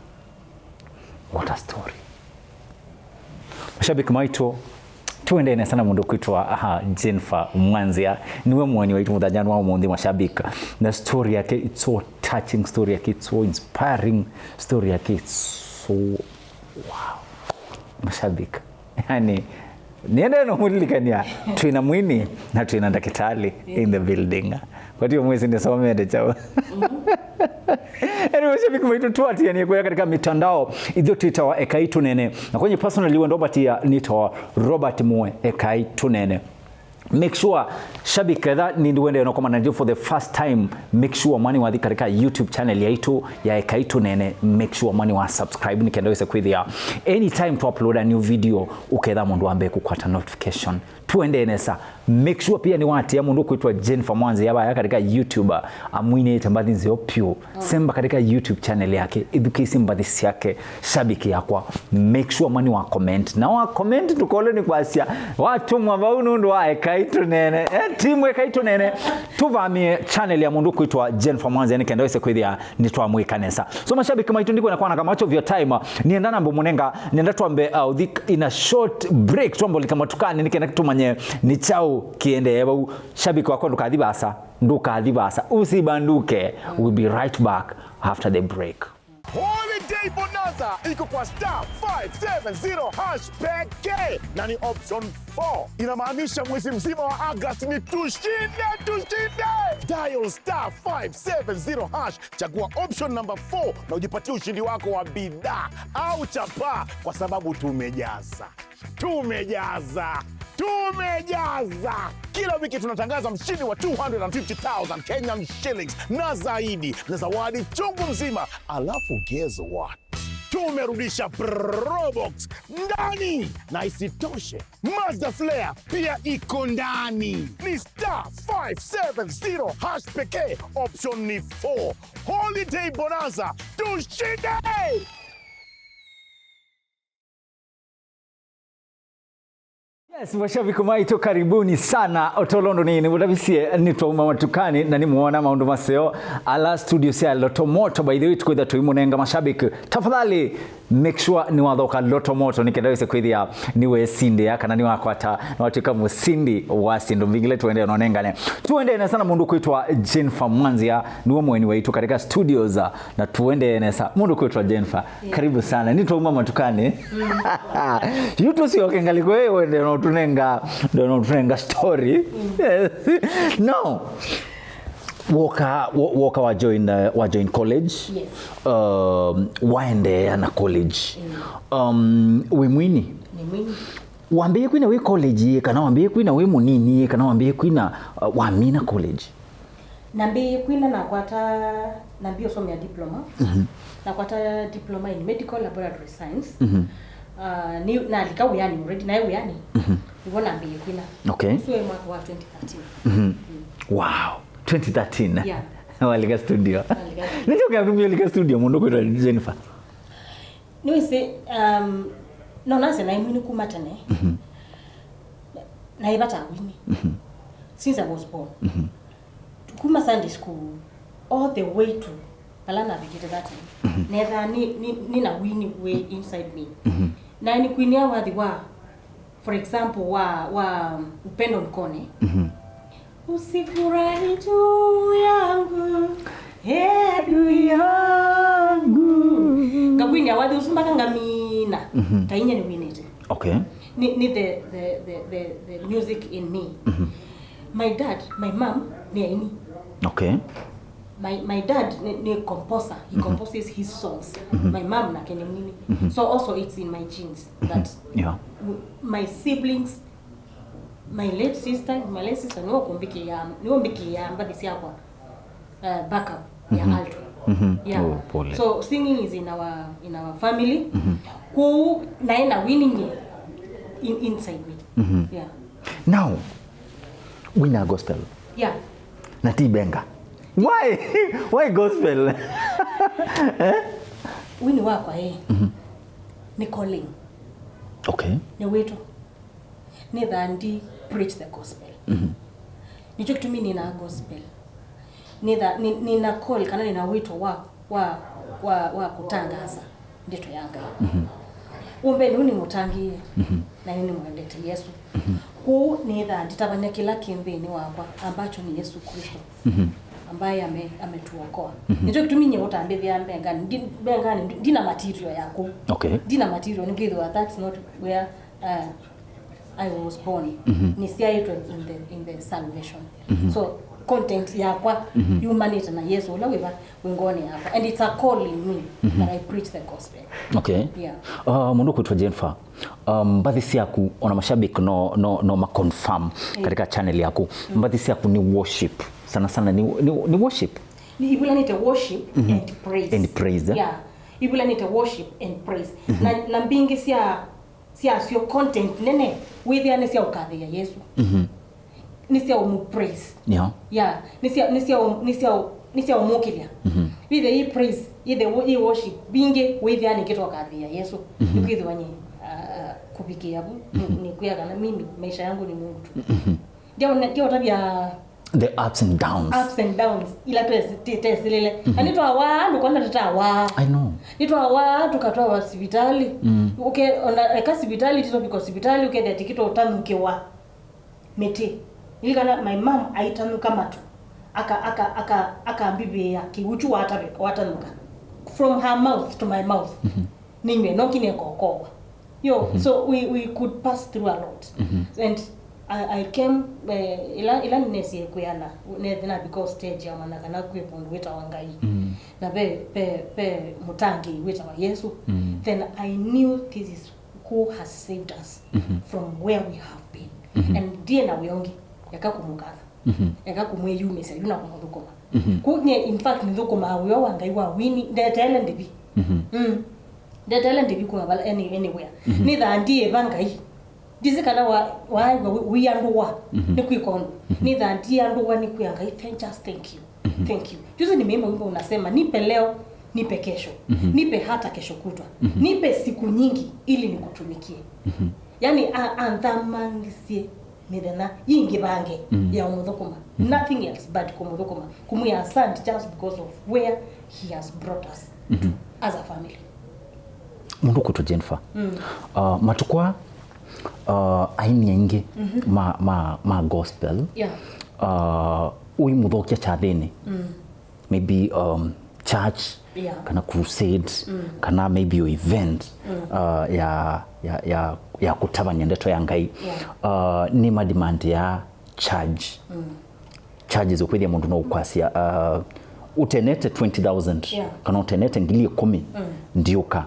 What a story. Mashabiki maitũ, tuendee nesa na mũndũ kwĩtwa, aha, Jennifer Mwanzia. Nĩwe mũeni waitũ mũthenyanĩ wa ũmũnthĩ, mashabiki. Na story yake, it's so touching, story yake, it's so inspiring, story yake, it's so, wow. Mashabiki. Yani, niende no mũlilikania, twĩna mwini na twĩna ndakĩtalĩ in the building. Kwati mwezi nisomete chao. Anyway, mashabiki maitũ, twatianie kũya katika mitandao, ithuĩ twĩtawa Ekai Tũnene. Na kwenye personally wendo batia nĩtawa Robert Mwe Ekai Tũnene. Make sure, shabiki, ketha nĩndĩ wendee no komana njo for the first time, make sure mwani wathi katika YouTube channel yaitũ ya Ekai Tũnene, make sure mwani wa subscribe nĩ kenda wĩse kwĩthĩa anytime to upload a new video, ũketha mũndũ ambe kũkwata notification. Tuendee nesa. Make sure pia nĩwatia mũndũ kwĩtwa Jennifer Mwanzia vaya katika YouTube, amwinĩte mbathi nzeo piũ. Semba katika YouTube channel yake, ithukĩĩsye mbathi syake, shabiki yakwa. Make sure mwani wa comment. Na wa comment ndũkole nĩ kwasya, watũmwa vau nũndũ wa Ekai Tũnene. Eh, team Ekai Tũnene. Tũvamie channel ya mũndũ kwĩtwa Jennifer Mwanzia nĩ kenda wĩse kwĩthĩa nĩtwamwĩka nesa. So mashabiki maitũ, ndikwenda kwananga much of your time. Nienda nambe mũnenga, nienda twambe, uh, ũthi in a short break, twambe ũlika matukanĩ nĩ kenda tũmanye nĩ kyaũ kĩendee vau. Shabiki wakwa, ndũkathi vasa, ndũkathi vasa. Usibanduke. We'll be right back after the break. Holiday Bonanza iko kwa star five seven zero hash pekee na ni option four. Inamaanisha mwezi mzima wa August ni tushinde, tushinde. Dial star five seven zero hash, chagua option number four na ujipatie ushindi wako wa bidhaa au chapaa, kwa sababu tumejaza. Tumejaza! Tumejaza! Kila wiki tunatangaza mshindi wa two hundred fifty thousand Kenyan shillings na zaidi, na zawadi chungu mzima. Alafu guess what? Tumerudisha Probox ndani! Na isitoshe, Mazda Flare pia iko ndani. Ni star five seven zero hash pekee, option ni four. Holiday Bonanza, tushinde! Yes, mashabiki maitũ, karibuni sana. Otolondo nĩ nĩ mũtavisie nĩ twauma matukanĩ na nĩ muona maũndũ maseo ala studio sya Loto Moto. By the way, tukwĩtha tũimũnenga mashabiki. Tafadhali make sure nĩ wathoka Loto Moto nĩ kenda wĩse kwĩthĩa nĩ wesindĩa kana nĩ wakwata na watuĩka mũsindi wa syĩndũ mbingĩ ile tuendee nonengane. Tuendee nesa na mũndũ kwĩtwa Jennifer Mwanzia, nĩwe mũeni waitũ katika studios. Na tuendee nesa. Mũndũ kwĩtwa Jennifer, karibu sana. Nĩ twauma matukanĩ. Yu tũsyoke ngalĩko ĩ, wende no tũnenga, no tũnenga story. No. Woka, wo- woka wa join, uh, wa join college. Yes. Um, waendeea na college. Um, wĩ mwini? Nĩ mwini. Wambĩĩe kwina wĩ college ĩ, kana wambĩĩe kwina wĩ mũnini ĩ, kana wambĩĩe kwina, uh, wamina college? Nambĩĩe kwina, nakwata, nambĩĩe ũsomea diploma. Mhm. Nakwata diploma in medical laboratory science. Mhm. Uh, nĩ, nalika wĩanĩ already, naĩ wĩanĩ. Mhm. Nĩw'o nambĩĩe kwina. Okay. Ũsu waĩ mwaka wa twenty thirteen. Mhm. Mm. Wow. Twenty thirteen? Yeah. Walika studio. Walika studio. Nĩkyo kĩatumi ũlika studio, mũndũ kwĩtwa Jennifer? Nĩwĩsĩ, um, no nasye naĩ mwini kuma tene. Mhm. Naĩ vata wini. Mhm. Since I was born. Mhm. Kuma Sunday school all the way to vala navikĩte that time. Mhm. Nethaa nĩ, nĩ, nĩ na wini wĩ inside me. Mhm. Naĩ nĩ kwinĩa wathi wa, for example, wa, wa Upendo Nikone. Mhm. Usifurahi juu yangu, e adui yangu. Ngakwinĩa wathi ũsu mpaka ngamina. Mhm. Ta inya nĩwinĩte. Okay. Nĩ, nĩ the, the, the, the, the music in me. Mhm. My dad, my mom nĩ aini. Okay. My, my dad nĩ, nĩ composer. He Mhm. composes his songs. Mhm. My mom nake nĩ mwini. Mhm. So also it's in my genes Mhm. that Yeah. w- my siblings, my late sister, my late sister nĩwe ũkũmbĩkĩĩa, nĩwe ũmbĩkĩĩa mbathi syakwa, uh, backup ya Mhm. alto. Mhm. Yeah. Oh, pole. So singing is in our, in our family. Mhm. Kwoou naĩ na winning in, inside me. Mhm. Yeah. Now, Wina gospel. Yeah. Na ti benga. Why? Why gospel? Eh? Wini wakwa eh. Ni calling. Okay. Ni wito. Nitha ndi preach the gospel. Nicho kitumi nina gospel. Nitha ni- nina call kana nina wito wa wa wa, wa kutangaza ndeto ya Ngai. Umbe niu nimutangĩĩe na nĩnĩmwendete Yesu. Kwoou nĩthaa nditavany'a kĩla kĩ nthĩnĩ wakwa ambacho ni Yesu Kristo ambaye ame, ametuokoa. Nĩkyo kĩtumi nyie ũtambĩthĩa mbengani. Ndi- mbengani ndi- ndina material yaku. Okay. Ndina material nĩkwĩthĩwa that's not where uh, I was born. Nĩsyaĩtwe in the, in the salvation. So content yakwa yumanĩte na Yesu ũla wĩva wĩ ngoonĩ yakwa, and it's a call in me that I preach the gospel. Okay. Yeah. Uh, mũndũ kwĩtwa Jennifer, um, mbathi syaku ona mashabiki no, no, no maconfirm katika channel yaku. Mbathi syaku ni worship sana sana, ni, ni, ni worship. Ni ivulanĩte worship and praise. And praise, eh? Yeah. Ivulanĩte worship and praise. Na, na mbingĩ sya syasyo content nene wĩthĩa nĩ sya ũkathĩĩa Yesu. Nĩ sya ũmũ praise. Yeah. Yeah, nĩ sya nĩ sya ũ- nĩ sya ũ- nĩ sya ũmũkĩlya. Wĩthĩa yĩ praise, yĩthĩa wo- yĩ worship, mbingĩ wĩthĩa nĩkĩtwa ũkathĩĩa Yesu. Nĩkwĩthĩwa nyie uh, kuvikĩa vu nĩkwĩa kana mimi maisha yangu ni Mungu tu. Ndiaona ndiaũtavya The ups and downs. Ups and downs ila twesi- te- tesilile. Na nĩtwawaa andũ kwana tũtawaa. I know. Nĩtwawaa tũkatwawa sivitali. Uke ona eka sivitali tito viko sivitali ukethia tikito ũtanũkĩwa mĩtĩ. Nilikana my mom aitanũka matu aka aka aka akambivĩĩa kĩw'ũ kyu watavi- watanũka from her mouth to my mouth. Nĩnyw'e no kinya ĩkokowa yo. So we, we could pass through a lot. And I, I came eh, ila ila nĩnesie kwĩana nethĩ navika stage ya manya kana kwĩ kũndũ wĩtawa Ngai na ve ve ve mũtangĩĩi wĩtawa Yesu. Then I knew this is who has saved us from where we have been. And ndiĩ na wĩa ũngĩ eka kũmũkatha. Eka kũmwĩyumĩsya yu na kũmũthũkũma. Kũu nyie in fact nĩthũkũmaa wĩa wa Ngai wa wini ndeteele ndĩvi. Mm. Ndeteele ndĩvi kuma vala any, anywhere. Nĩthaa ndiĩva Ngai. Ndisi kana wa- waaĩw'a wĩ- wĩandũwa nĩ kwĩka ũndũ. Nĩthaa ndiandũwa nĩ kwĩa Ngai, "Thank- just thank you. Thank you." Juzi nimeimba wimbo unasema, "Nipe leo, nipe kesho. Nipe hata kesho kutwa. Nipe siku nyingi ili nikutumikie." Yani a- anthamangĩsye mĩthenya yingĩ vange ya ũmũthũkũma. Nothing else but kũmũthũkũma. Kũmwĩa asante just because of where he has brought us to as a family. Mũndũ kwĩtwa Jennifer. Uh, matukũ aa, uh, aini aingĩ ma, ma, ma gospel, Yeah. Uh, ũimũthokya kyathĩnĩ, maybe um, church, Yeah. kana crusade, kana maybe o event uh, ya, ya, ya, ya kũtavany'a ndeto ya Ngai. Yeah. Uh, nĩ mademand ya charge. Charges ũkwĩthĩa mũndũ no ũkwasya uh, ũtenete twenty thousand, Yeah. kana ũtenete ngili ĩkũmi, ndiũka.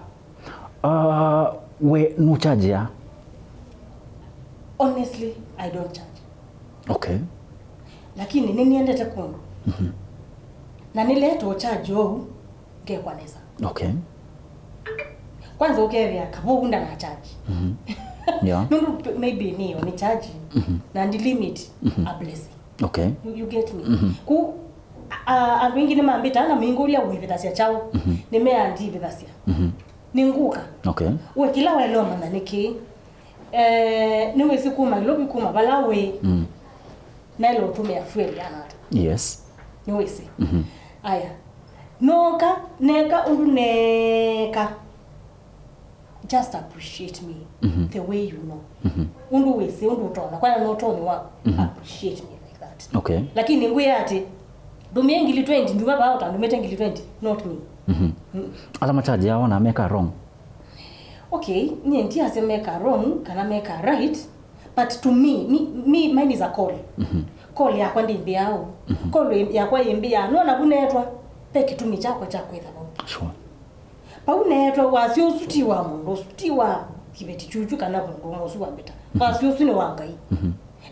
Uh, we nũchargea? Honestly, I don't charge. Okay. Lakini nĩniendete kũndũ na nĩletwa charge ou ngekwa nesa. Okay. Kwanza ũkethĩa kavou ndana charge. Yeah. Nũndũ maybe nĩyo nĩ charge na ndi limit a blessing. Okay. You, you get me? Ku a- andũ aingĩ nĩmambĩtaa na maingũlya wĩvĩthasya kyaũ. Nĩmea ndivĩthasya. Nĩngũka. Okay. We kĩla waĩle ũmanya nĩkĩ? Eh, nĩwĩsĩ kuma Nairobi kuma vala wĩ naĩle ũtũmĩa fuel yanata. Yes. Nĩwĩsĩ. Aya, noka neka ũndũ neka, just appreciate me the way you know. Ũndũ wĩsĩ, ũndũ ũtonya, kwana no ũtonyi waku, appreciate me like that. Okay. Lakini ngwĩa atĩ ndũmĩe ngili twenty, nduma vaa ũtandũmĩte ngili twenty, not me. Ala macharge yao na meka wrong. Okay, nyie ndiasya meka wrong kana meka right, but to me, me, me mine is a call. Call yakwa ndĩmbĩaa ũu. Call yakwa yĩmbĩaa, nona vu neetwa, ve kĩtumi kyakwa kya kwĩtha vau. Sure. Vau neetwa, wasyo ũsu ti wa mũndũ ũsu, ti wa kĩveti kyuchu kana mũndũ ũmwe ũsu wambĩta. Wasyo ũsu nĩ wa Ngai.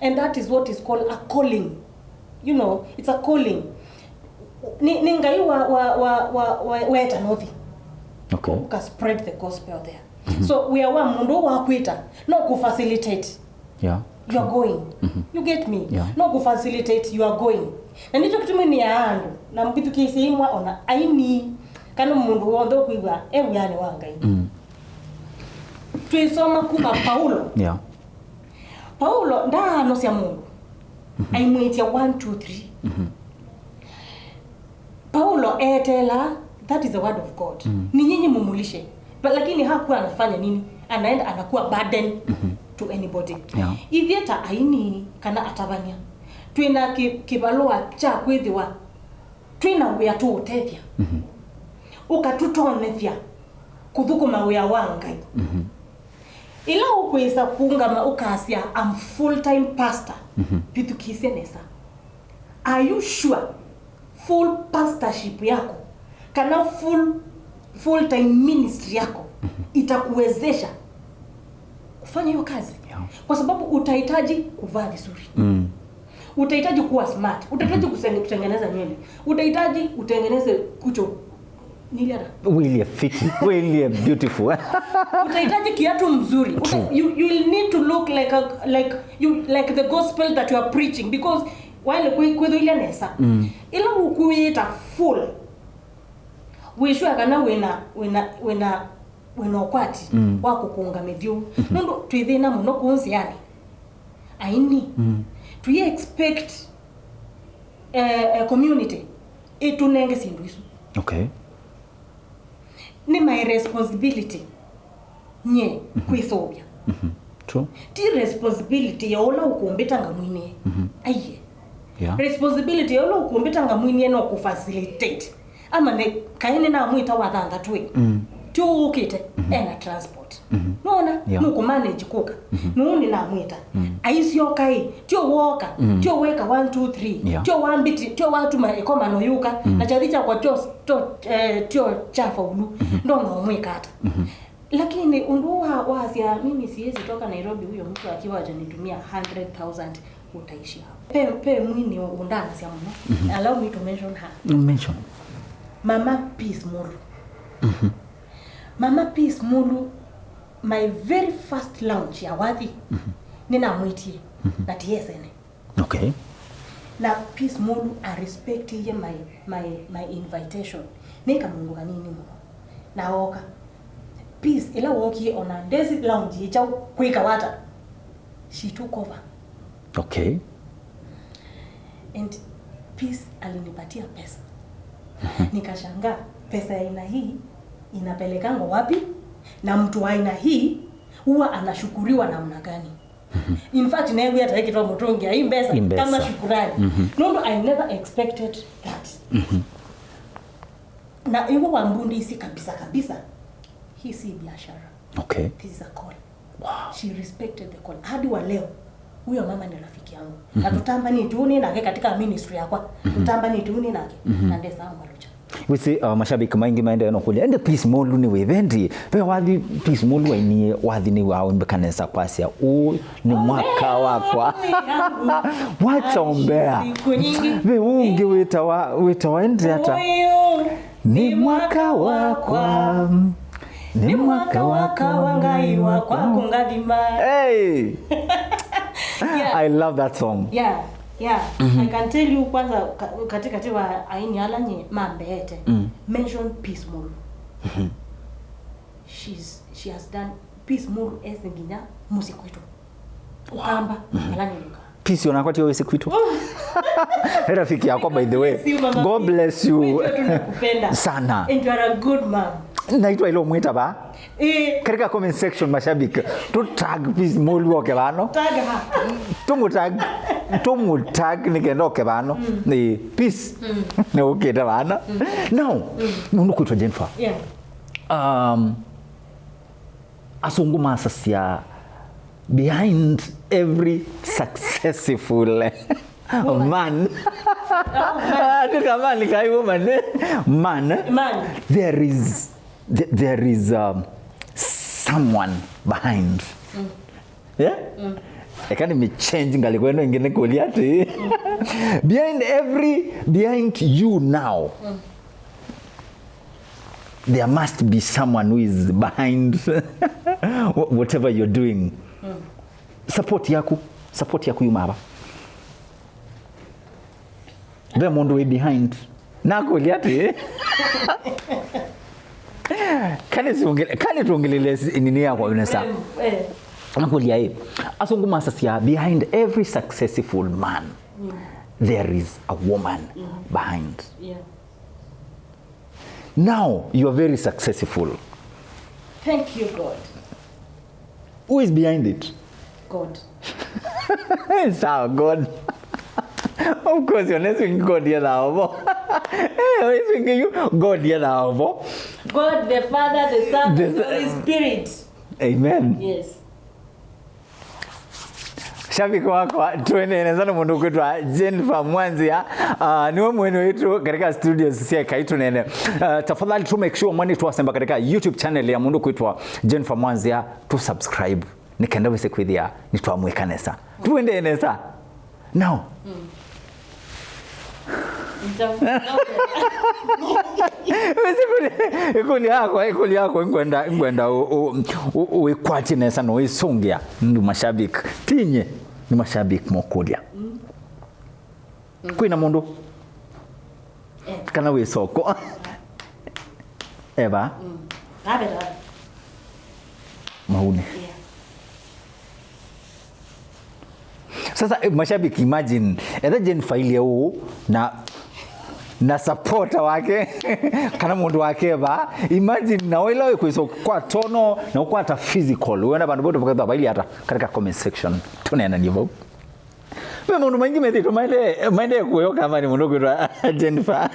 And that is what is called a calling. You know, it's a calling. Nĩ, nĩ Ngai wa, wa, wa, wa, wa, weta nothi. Okay. Ũka spread the gospel there. So wĩa wa mũndũ wakwĩta no kũ facilitate. Yeah. You are going. You get me? Yeah. No kũ facilitate, you are going. Na nĩkyo kĩtumi nĩaa andũ, na mbĩthukĩĩsye imwa ona aini, kana mũndũ w'onthe ũkwĩw'a e wĩanĩ wa Ngai. Mm. Twĩsoma kuma Paulo. Yeah. Paulo ndaanosya mũndũ. Aimwĩtya one, two, three. Paulo eeteelaa, that is the word of God. Mm. Ni nyinyi mumulishe. But lakini hakuwa anafanya nini? Anaenda anakuwa burden to anybody. Yeah. Ithyĩ ta aini kana atavany'a, twĩna kĩ-, kĩvalũa kya kwĩthĩwa twĩna wĩa tũũtethya. Ũkatũtonyethya kũthũkũma wĩa wa Ngai. Ĩla ũkwĩsa kũũngama ũkasya, "I'm full time pastor," vĩthukĩĩsye nesa. Are you sure full pastorship yako kana full, full time ministry yako itakuwezesha kufanya hiyo kazi? Yeah. Kwa sababu utahitaji kuvaa vizuri. Mm. Utahitaji kuwa smart. Utahitaji kuse-, kutengeneza nywele. Utahitaji utengeneze kucho. Niliata. Wĩlye fiti, wĩlye beautiful. Utahitaji kiatu mzuri. Uta-, you, you will need to look like a, like you, like the gospel that you are preaching, because wale kwe-, kwĩthũilya nesa. Mm. Ĩla ũkwĩyĩta full, wĩsure kana wĩna, wĩna, wĩna, wĩna ũkwati wa kũkũnga mĩthyũ. Nũndũ twĩthĩna mũno kũũ nzĩanĩ. Aini. Mm. Tũi expect, eh, eh, community ĩtũnenge syĩndũ isu. Okay. Nĩ my responsibility nye kwĩseũvya. True. Ti responsibility ya ũla ũkũmbĩta ngamwinĩe. Aiye. Yeah. Responsibility ya ũla ũkũmbĩta ngamwinĩe no kũ facilitate. Amanye kaĩ nĩnamwĩta wa thanthatũ ĩ. Mm. Ti ũũ ũkĩte, ena transport. Nona? Yeah. Nũkũmanage kũka. Nũũ nĩnamwĩta. Aisyoka ĩ, tio woka, tio weka one, two, three, yeah, tio wambĩti, tio watuma ĩkomano yũka, na kyathi kyakwa tio, tio, eh, tio kya faulu. Ndona ũmwĩka ata. Lakini ũndũ wa, wasya, "Mimi siwezi toka Nairobi huyo mtu akiwa hajanitumia hundred thousand, utaishia hapo." Pe, pe mwini ũndanasya mũno. Allow me to mention her. Mention. Mama Peace Mulu. Mama Peace Mulu, my very first launch ya Wathi, nĩnamwĩtie na ti esene. Okay. Na Peace Mulu arespectie my, my, my invitation. Nĩ kamũndũ kanini mũno. Na ooka. Peace, ĩla wookie ona ndesi lounge ĩ kyaũ kwĩka wata. She took over. Okay. And Peace alinipatia pesa. Nikashangaa, pesa ya aina hii inapelekangwa wapi? Na mtu wa aina hii huwa anashukuriwa namna gani? In fact, neew'ie ta ĩkĩtwa mũtũngia hii mbesa, hii mbesa kama shukurani. Nũndũ I never expected that. Na ĩwe wambundĩisye kabisa kabisa, hii si biashara. Okay. This is a call. Wow. She respected the call. Hadi wa leo, huyo mama ni rafiki yangu. Na tũtambanĩtye ũnĩ nake katika ministry yakwa. Tũtambanĩtye ũnĩ nake. Na ndesa ngwalũkya. Wĩsĩ, uh, mashabiki maingĩ maendee no kũlya, "Ende Peace Mulu nĩ wĩvendi?" Ve wathi Peace Mulu wainie wathi nĩ wa ũmbĩka nesa kwasya, "Ũũ nĩ mwaka wakwa." Wacha ombea. Siku nyingi. Ve ũngĩ wĩtawa, wĩtawa ende ata? Ũyũ nĩ mwaka wakwa. Nĩ mwaka wakwa wa Ngai wakwa kũngathima. Hey! Yeah. I love that song. Yeah, yeah. I can tell you kwanza ka-, katikati wa aini ala nye mambeete. Mention Peace Mulu. She's, she has done, Peace Mulu esi nginya mũsyĩ kwitũ. Ũkamba, ala nĩluka. Peace onakwa tio wĩsĩ kwitũ. Nĩ rafiki yakwa, by the way. Bless you, Mama Peace. God bless you. Kwitũ tunakupenda. Sana. And you are a good mom. Naitwa ilo mwita ba. Eh. Katika comment section, mashabiki, tu tag Peace Mulu oke vano. Tag her. Tumu tag, tumu tag nĩ kenda oke vano. Ni Peace. Nĩ ukite vana. Now, nũndũ kwitwa Jennifer. Yeah. Um, Asũngũ masasya, "Behind every successful man." Andũ kama ni kai woman, eh? Man, eh? Man. There is, th-, there is, um, someone behind. Yeah? Eka nĩ change ngalĩko ĩno ĩngĩ nĩ kũlya atĩ, behind every, behind you now, there must be someone who is behind wha-, whatever you're doing. Support yaku. Support yaku yuma va? Ve mũndũ wĩ behind. Nakũlya atĩ, kali tũngĩ-, kali tũngĩlĩle nini yakwa, Vanessa. Eh. Nakũlya ĩ, asũngũ masasya, behind every successful man, there is a woman behind. Yeah. Now you are very successful. Thank you, God. Who is behind it? God. Sawa, God. Of course, you're not saying God yethaa vo. Eh, you're saying you, God yethaa vo. God the Father, the Son, the Holy Spirit. Amen. Yes. Shabiki wakwa, tũendee nesa nĩ mũndũ kwĩtwa Jennifer Mwanzia. Ah, nĩwe mwene witũ katika studios sya Kaitũ Nene. Ah, tafadhali tu make sure mwani twasemba katika YouTube channel ya mũndũ kwĩtwa Jennifer Mwanzia, tu subscribe. Nĩ kenda wĩse kwĩthĩa nĩtwamwĩka nesa. Tũendee nesa. Now. Mm. Wĩsĩ kũlya, ĩkũlyo yakwa, ĩkũlyo yakwa, ngwenda, ngwenda ũ-, ũ-, ũ-, ũĩkwatye nesa na ũisũngĩa. Ndu mashabiki. Tinye, nĩ mashabiki mokũlya. Mm. Kwĩna mũndũ? Eh. Kana wĩ soko? Eva? Mm. Ave, ave. Maune. Yeah. Sasa, eh, mashabiki, imagine, etha Jennifer ailyĩ ũu na, na supporter wake, kana mũndũ wake va, imagine, na wĩla wĩkwĩswa kwa tono, na ũkwata physical, wĩona vandũ vote vakethwa vailyĩ ata, katika comment section, tũneenanie vau. Ve maũndũ maingĩ methĩtwe maendee, maendee kũyo kambani mũndũ kwĩtwa Jennifer.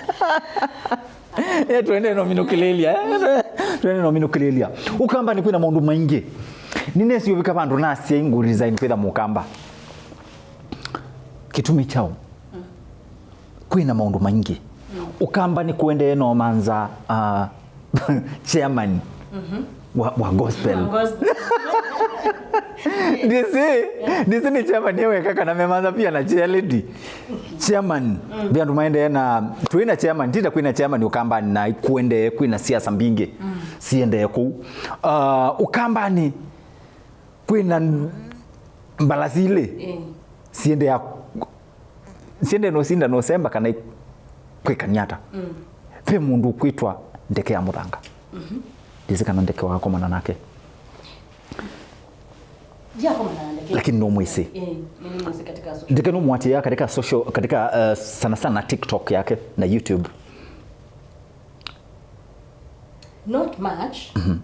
Eh, twende no minũkĩlĩlya, eh? Twende no minũkĩlĩlya. Ũkambani kwĩna maũndũ maingĩ. Nĩnesi ũvika vandũ nasya ingũ resign kwĩtha mũkamba. Kĩtumi kyaũ? Mm. Kwĩna maũndũ maingĩ. Mm. Ũkambani kũendee no manza, ah, chairman wa, wa gospel. Wa gospel. Ndisi, ndisi nĩ chairman ye weka kana memanza pia na chair lady. Chairman, ve andũ maendee na, twĩ na chairman, tita kwĩna chairman ũkambani na ikuendee, kwĩna siasa mbingĩ siendee kũu. Ah, ũkambani kwĩna mbalasili siendea, siendee no sinda no semba kana kwĩkania ata. Mm. Ve mũndũ ũkwĩtwa Ndeke ya Mũthanga. Mhm. Ndisi kana Ndeke wakomana nake. Ndiakomana na Ndeke. Lakini no mwĩsĩ. Eh, nĩnĩmwĩsĩ katika social. Ndeke no mwatĩĩa katika social, katika, uh, sana sana TikTok yake na YouTube. Not much. Mhm.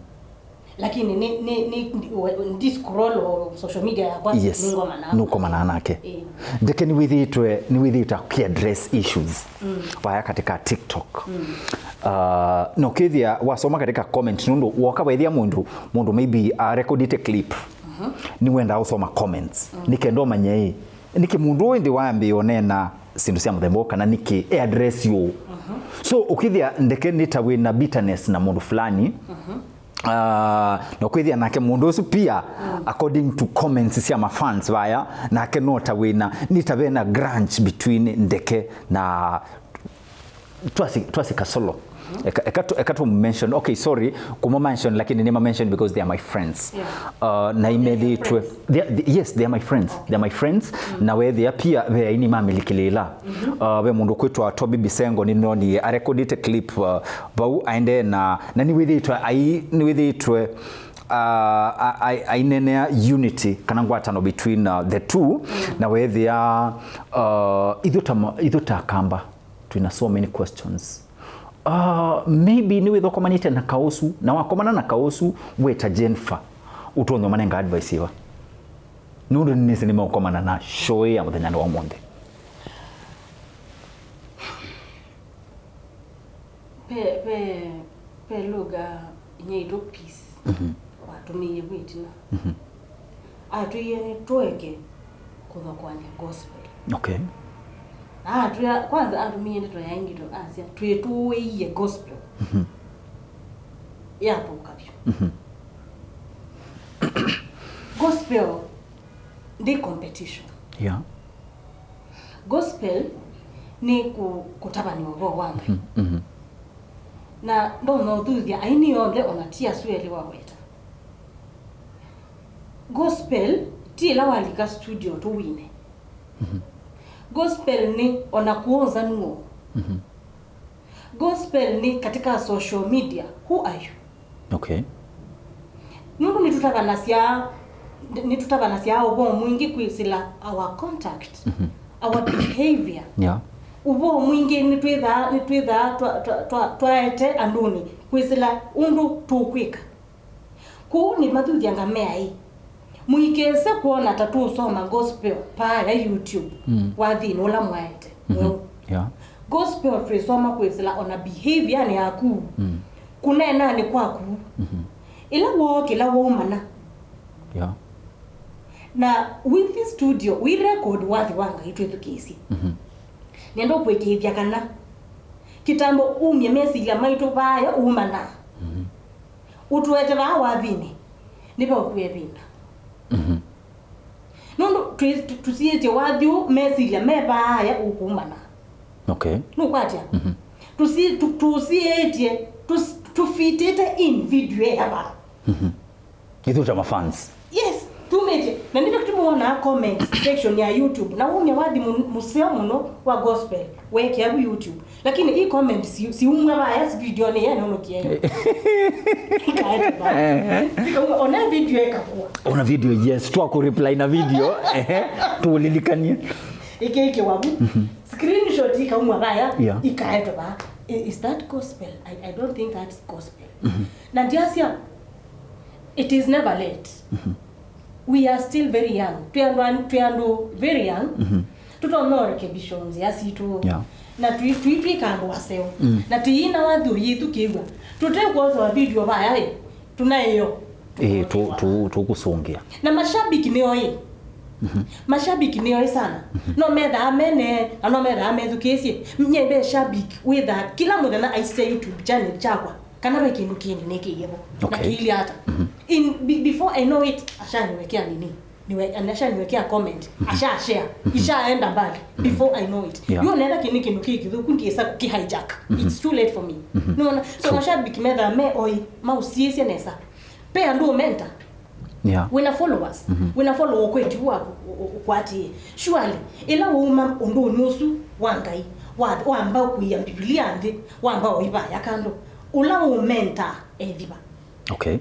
Lakini ni, ni, ni, ni, ndi scroll o social media yakwa, yes, nĩngomana. Nũkomanaa nake. Eh. Ndeke nĩwĩthĩĩtwe, nĩwĩthĩĩtwe akiaddress issues. Mm. Vaya katika TikTok. Mm. Uh, na ũkĩthĩa wasoma katika comment, nũndũ woka wethĩa mũndũ, mũndũ maybe arekodĩte clip. Mhm. Nĩwendaa ũsoma comments. Mm. Nĩ kenda ũmanye ĩ, nĩkĩ mũndũ ũyũ ĩndĩ wambĩĩa ũneena syĩndũ sya mũthemba ũũ, kana nĩkĩ e address ũũ. Mhm. So, ũkĩthĩa Ndeke nĩ ta wĩ na bitterness na mũndũ fulani, mhm, ah, na ũkwĩthĩa nake mũndũ ũsu pia, mm, according to comments sya mafans vaya, nake no ta wĩ na, nĩ ta ve na grudge between Ndeke na Twasi, Twasi Kasolo. Eka, eka tu, eka tu mention. Okay, sorry, kuma mention, lakini nĩma mention because they are my friends. Yeah. Uh, na imethĩtwe, they are, they, yes, they are my friends. Okay. They are my friends. Mm. Na wethĩa pia ve aini mamĩlikĩlĩĩla. Mm-hmm. Uh, ve mũndũ kwĩtwa Toby Bisengo nĩnonie arekodĩte clip, uh, vau aendee na, na nĩwĩthĩtwe ai, nĩwĩthĩtwe, uh, a-, a-, ainenea unity kana ngwatano between, uh, the two. Mm. Na wethĩa, uh, ithu ta ma-, ithu ta Akamba, twĩna so many questions. Uh, maybe nĩwĩthokomanĩte na kaũsu, na wakomana na kaũsu, weta Jennifer, ũtonya ũmanenga advice ĩva? Nũndũ nĩnĩsĩ nĩmeũkomana na show ya mũthenyanĩ wa ũmũnthĩ. Pe, pe, pe lugha inya itũ Peace, mhm, watũmĩie vu ĩtina. Mhm. Atwĩie nĩtũeke kũthokoany'a gospel. Okay. Na atwĩa, kwanza atũmĩie ndeto ya ingito, asya, "Twĩtũĩie gospel." Mhm. Yathũka vyũ. Mhm. Gospel ndi competition. Yeah. Gospel nĩ kũ-, kũtavany'a ũvoo wa Ngai. Mhm, mhm. Na ndonya ũthuthya aini onthe, ona ti asu elĩ waweta. Gospel Ti ĩla walika studio tu wine. Mhm. Gospel nĩ ona kũonza nuo. Mhm. Gospel nĩ katika social media. Who are you? Okay. Nũndũ nĩtũtavanasya, nĩtũtavanasya ũvoo mwingĩ kwĩsĩla our contact, mhm, our behavior. Yeah. Ũvoo mwingĩ nĩtwĩthaa, nĩtwĩthaa twa, twa, twa, twaete andũnĩ kwĩsĩla ũndũ tũkwĩka. Kwoou nĩmathuthya ngamea ĩ, mũikese kwona ta tũũsoma gospel paaya YouTube, mm, wathinĩ ũla mwaete, mhm, mweũ. Yeah. Gospel twĩsoma kwĩsĩla ona behaviornĩ yaku, mm, kũneenanĩ kwaku, mhm, ĩla wookĩla waumana. Yeah. Na wĩthi studio, wĩ record wathi wa Ngai twĩthukĩĩsye. Mhm. Nĩenda ũkũĩkĩĩthya kana kĩtambo umye mesilya maitũ vaaya uumana. Mhm. Ũtũete vaa wathinĩ, nĩveũkua ĩvinda. Mhm. Nũndũ twĩ-, tũ-, tũsiĩtye wathi ũũ mesilya me vaaya ũkũumana. Okay. Nũkwatya? Mhm. Tũsi-, tũ-, tũsiĩtye, tũs-, tũfitĩte in video ĩya vaa. Mhm. Ithu ta mafans. Yes, tumĩtye. Na nĩkyo tũmwonaa comment section ya YouTube. Na wumya wathi mu-, mũseo mũno wa gospel, weekĩa vu YouTube. Lakini i comment si, siumwa vaya, si video nĩ yene ũnũkie. Ikaete vaya. Sikaumwa, ona video ĩkakua. Ona video, yes, twa ku reply na video. Ehe, tulilikanie. Ĩkĩĩkĩwa vu. Mhm. Screenshot ikaumwa vaya, yeah, ikaetwe vaya. I-, is that gospel? I, I don't think that's gospel. Mhm. Na ndiasya, it is never late. Mhm. We are still very young. Twĩ andũ an-, twĩ andũ very young. Mhm. Tũtonya ũrekebisho nzĩa sitũ. Yeah. Na tũi-, tũitw'ĩka andũ aseo. Mm. Na tũiina wathi ũyĩthukĩĩw'a. Tũtekwosewa video vaya ĩ, tũnaĩo. Ĩĩ, tũ-, tũ-, tũkũsũngĩa. Na mashabiki nĩo ĩ. Mhm. Mashabiki nĩo ĩ sana. Mhm. No methaa mene, na no methaa methukĩĩsye. Nye ve shabiki wĩthaa kĩla mũthenya aisya YouTube channel kyakwa. Kana ve kĩndũ kĩnĩ nĩkĩie vo. Na okay. Kĩilyĩ ata. Mhm. In, be-, before I know it, ashaniwekea nini? Niwe, ashaniwekea comment. Mhm. Ashashare. Mhm. Ishaenda mbali. Mhm. Before I know it. Yeah. Yu netha kĩnĩ kĩndũ kĩ kĩthũku ngĩsa kĩ hijack. Mhm. It's too late for me. Mhm. Nona? So true. Mashabiki metha me oi, mausiĩsye nesa. Pe andũ menta. Yeah. Wĩna followers. Mhm. Wĩna follow ũkwĩti wa ũkwatĩe. Surely, ĩla wauma ũndũnĩ ũsu wa Ngai, wa, wamba kũia Mbivilia nthĩ, wamba ũivaya kando. Ũla ũmenta ethiva. Okay.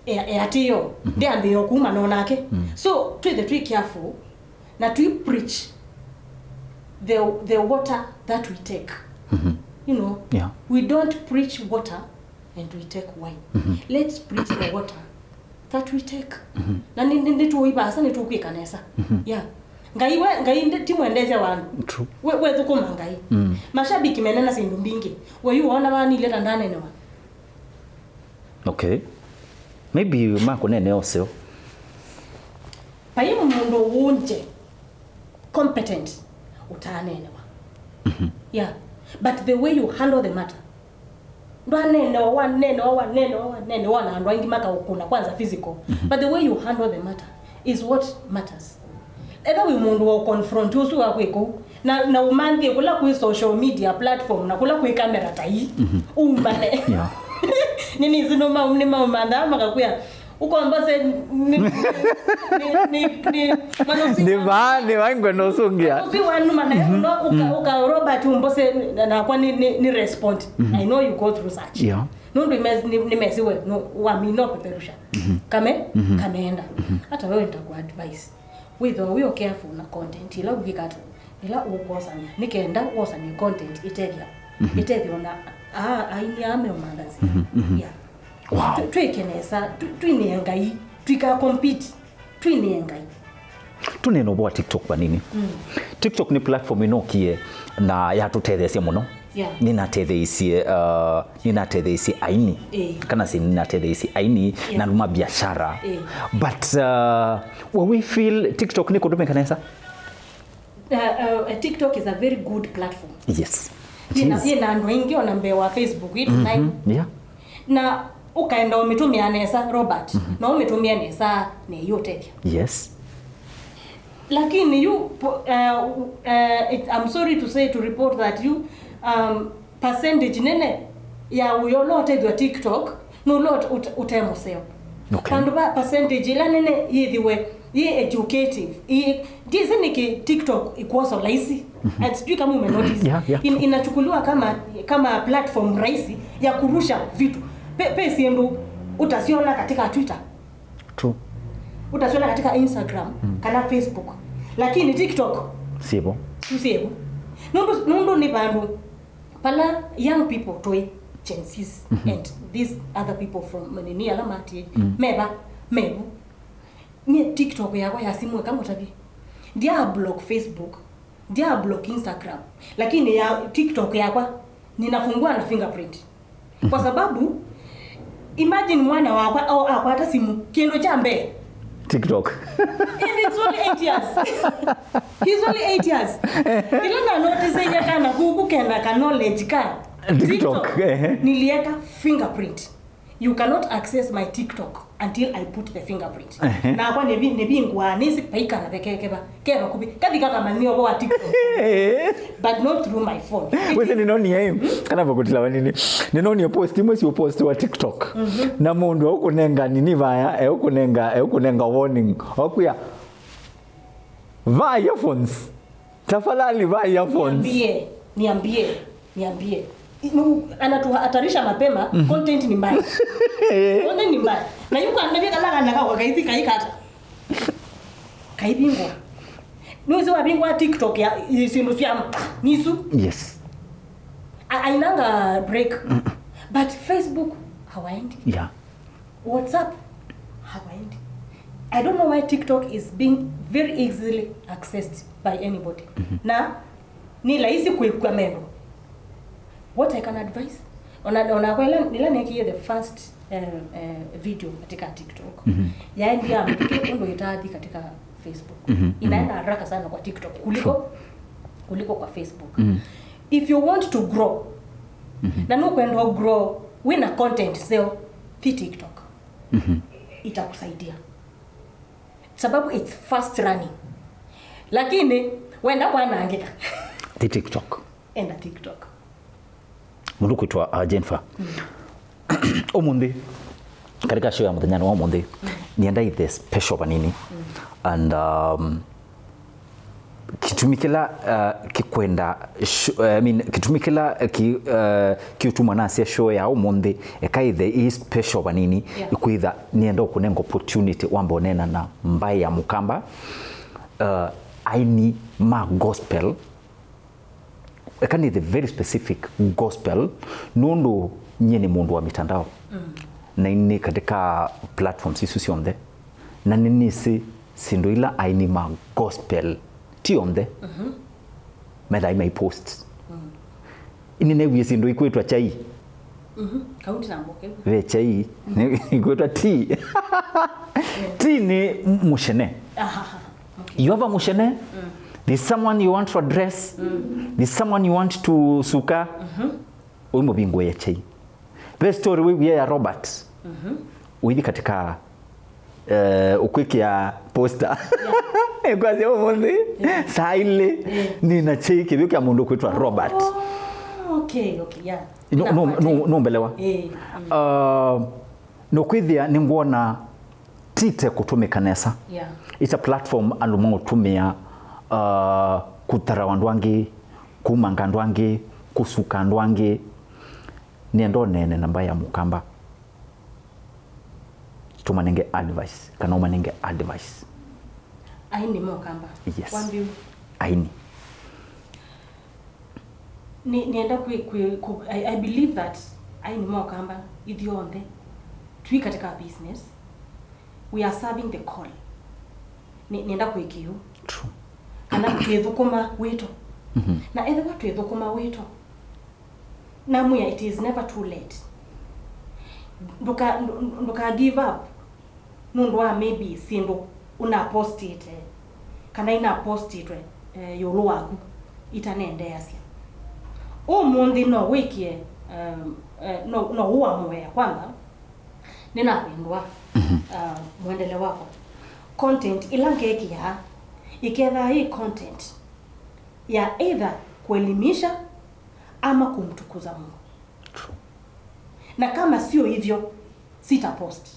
E, e atĩo, mhm, ndĩambĩĩo kuma no nake. Mm. So, twĩthe twĩ careful, na twi preach the, the water that we take. Mhm. You know, yeah, we don't preach water and we take wine. Mhm. Let's preach the water that we take. Mhm. Na nĩ, nĩ, nĩtũivasa, nĩtũkwĩka nesa. Mhm. Yeah. Ngai we, Ngai ndi, ti mwendeesya wa andũ. True. We, we thũkũma Ngai. Mm. Mashabiki menena syĩndũ mbingĩ. We yu wona vanile ta ndanenewa. Okay. Maybe makũneenea ũseo. Vai mũndũ wũnje competent ũtaaneenewa. Mhm. Yeah. But the way you handle the matter, ndwaneenewa, waneenewa, waneenewa, waneenewa, na andũ aingĩ makaũkũna, kwanza physical. Mhm. But the way you handle the matter is what matters. Etha wĩ mũndũ wa confront ũsu wa kwĩ kũu, na, na ũmanthie kũla kwĩ social media platform, na kũla kwĩ kamera ta ii, mhm, umbane. Yeah. Nĩnĩsĩ nũma-, nĩmaũmanthaa makakwĩa, ũkombose nĩ, nĩ, nĩ, nĩ, nĩ, mwana ũsu nĩ vaa, nĩ vaa ngwenda ũsũngĩa. Ũsu wanuma na, mhm, no, ũka, mhm, ũka Robert ũmbose nakwa nĩ, nĩ, nĩ respond. Mhm. I know you go through such. Yeah. Nũndũ ime-, nĩ, nĩmesiwe, no, wamina ũpeperusha. Mhm. Kame, mhm, kameenda. Mhm. Hata wewe nitakuwa advice. Wĩthĩwa wĩ o careful na content ĩla ũkwĩka ata, ĩla ũkwosany'a, nĩ kenda wosany'e content ĩtethya, mhm, ĩtethya ona aa, aini aa meũmantha nzĩa. Mhm, mhm. Yeah. Wow. Tũ-, twĩke nesa, tũ-, twinĩe Ngai, twika compete, twinĩe Ngai. Tũneena ũvoo wa TikTok vanini. Mm. TikTok nĩ platform ĩnokie na yatũtetheesya mũno. Yeah. Nĩnatetheeisye, uh, nĩnatetheeisye aini. Eh. Kana si nĩnatetheeisye aini, yeah, na andũ ma biashara. Eh. But, uh, we, we feel TikTok nĩkũtũmĩka nesa? Uh, uh, TikTok is a very good platform. Yes. It is. Yĩna, yĩna andũ aingĩ ona mbee wa Facebook, it, mhm, nine. Yeah. Na ũkaenda ũmĩtũmĩa nesa, Robert, mhm, no ũmĩtũmĩe nesa na ĩyũtethya. Yes. Lakini yu, po-, uh, uh, it, I'm sorry to say, to report that yu, um, percentage nene ya wĩa ũla ũtethw'a TikTok nĩ ũla ũte-, ũte-, ũte mũseo. Okay. Vandũ va percentage ĩla nene yĩthĩwe Ĩ educative. Ĩ, ndiĩsĩ nĩkĩ TikTok ĩkwosa laisi. And sijui kama umenotice. Yeah, yeah. In-, inachukuliwa kama, kama platform rahisi ya kurusha vitu. Pe, pe syĩndũ utasiona katika Twitter. True. Utasiona katika Instagram, mm, kana Facebook. Lakini TikTok syĩvo. Syĩvo. Nũndũ, nũndũ nĩ vandũ pala young people tũĩ, Gen Zs, mhm, and these other people from nini ala matiĩ, mm, meva, mevu. Nyie TikTok yakwa ya simu, eka ngũtavye, ndia block Facebook, ndia block Instagram, lakini ya TikTok yakwa ninafungua na fingerprint. Kwa sababu, imagine mwana wakwa o akwata simu, kĩndũ kya mbee, TikTok. And it's only eight years. He's only eight years. Ila na notice ya kana kuku kena ka knowledge ka TikTok, TikTok, ehe, nilieka fingerprint. You cannot access my TikTok until I put the fingerprint. Ehe. Nakwa nĩvi-, nĩvingũaa, nĩsĩ paikana vekekeva, keva kuvi, kathi kakamanyia ũvoo wa TikTok. But not through my phone. Wĩsĩ nĩnonie, kana vakutila vanini. Nĩnonie post, imwe sio post wa TikTok. Mhm. Na mũndũ eũkũnenga nini vaya, eũkũnenga, eũkũnenga warning. Okwĩa, vaa earphones. Tafadhali vaa earphones. Niambie, niambie, niambie. Nu-, anatuhatarisha mapema, mhm, content ni mbaya. Content ni mbaya. Na yuko anabia kala kana kwa kaithi kaikata. Kaibingwa. Nuzi wabingwa TikTok ya isindu cia nisu. Yes. A-, ainanga break. Mm. But Facebook hawaendi. Yeah. WhatsApp hawaendi. I don't know why TikTok is being very easily accessed by anybody. Mhm. Na ni rahisi kwĩkwa mendo. What I can advise? Ona, ona kwa ila, ila nekie the first, eh, eh, video katika TikTok. Mhm. Yaendi ya mũtũkĩ ũndũ itathi katika Facebook. Mhm, mhm. Inaenda haraka sana kwa TikTok kuliko, sure, kuliko kwa Facebook. Mhm. If you want to grow, mhm, na nũkwenda grow wĩna content seo, thi TikTok. Mhm. Itakusaidia. Sababu it's fast running. Lakini wenda kwanangĩka, thi TikTok. Enda TikTok. Mũndũ kwĩtwa, uh, Jennifer. Mm. Ũmũnthĩ, katika show ya mũthenya wa ũmũnthĩ, mm, nienda ithe special vanini. Mm. And, um, kĩtumi kĩla, uh, kĩkwenda sh-, uh, I mean, kĩtumi kĩla, uh, ki-, uh, kĩũtuma nasya show ya ũmũnthĩ, eka ithe ĩ special vanini, yeah, ikwĩtha nienda ũkũnenga opportunity wamba ũneena na mbaĩ ya Mũkamba, uh, aini ma gospel, eka nĩ the very specific gospel, nũndũ nyie nĩ mũndũ wa mitandao. Mm. Na nĩ katika platforms isu syonthe. Na nĩnĩsĩ syĩndũ ila aini ma gospel ti onthe, mhm, methai mai post. Mm. Nĩnewie syĩndũ ikwĩtwa chai. Mhm. Kaunti na mboke. Ve chai. Mm. Ikwĩtwa tea. Yeah. Tea nĩ m-, mũcene. Aha. Okay. You have a mũcene. Mm. There's someone you want to address. Mm. There's someone you want to suka. Mhm. Ũimũvingũĩa chai. Ve story wĩwie ya Robert. Mhm. Ũithi katika, eh, ũkwĩkĩa poster. Yeah. Kwasya ũmũnthĩ, yeah, saa ilĩ, yeah, nĩna chai kĩvyũ kya mũndũ kwĩtwa Robert. Oh, okay, okay, yeah. No, no, no, no, mbelewa. Eh, mm. Uh, nũkwĩthĩa nĩngwona Tite kũtũmĩka nesa. Yeah. It's a platform andũ maũtũmĩa, uh, kũtharawa andũ angĩ, kumanga andũ angĩ, kũsuka andũ angĩ. Nĩenda ũneene na mbaĩ ya Mũkamba. Tũmanenge advice, kana ũmanenge advice. Aini ma Ũkamba. Yes. Wambiũ. Aini. Ni, nienda kwi, kwi, ku, I, I believe that aini ma Ũkamba ithyonthe twi katika business, we are serving the call. Ni, nienda kwĩkĩu. True. Kana twĩthũkũma wĩto. Mhm. Na ethĩwa twĩthũkũma wĩto, namwĩa, it is never too late. Ndũka, ndũ-, ndũka give up. Nũndũ wa maybe syĩndũ ũnapostĩte, kana inapostĩtwe, eh, ĩũlũ waku itanendeeasya. Ũmũnthĩ no wĩkĩe, um, eh, no, no ũamũe kwamba, nĩnavĩndũa, mhm, uh, mũendele wakwa. Content ĩla ngekĩaa, ĩkethaa yĩ content ya either kuelimisha ama kumtukuza Mungu. True. Na kama sio hivyo, sitapost.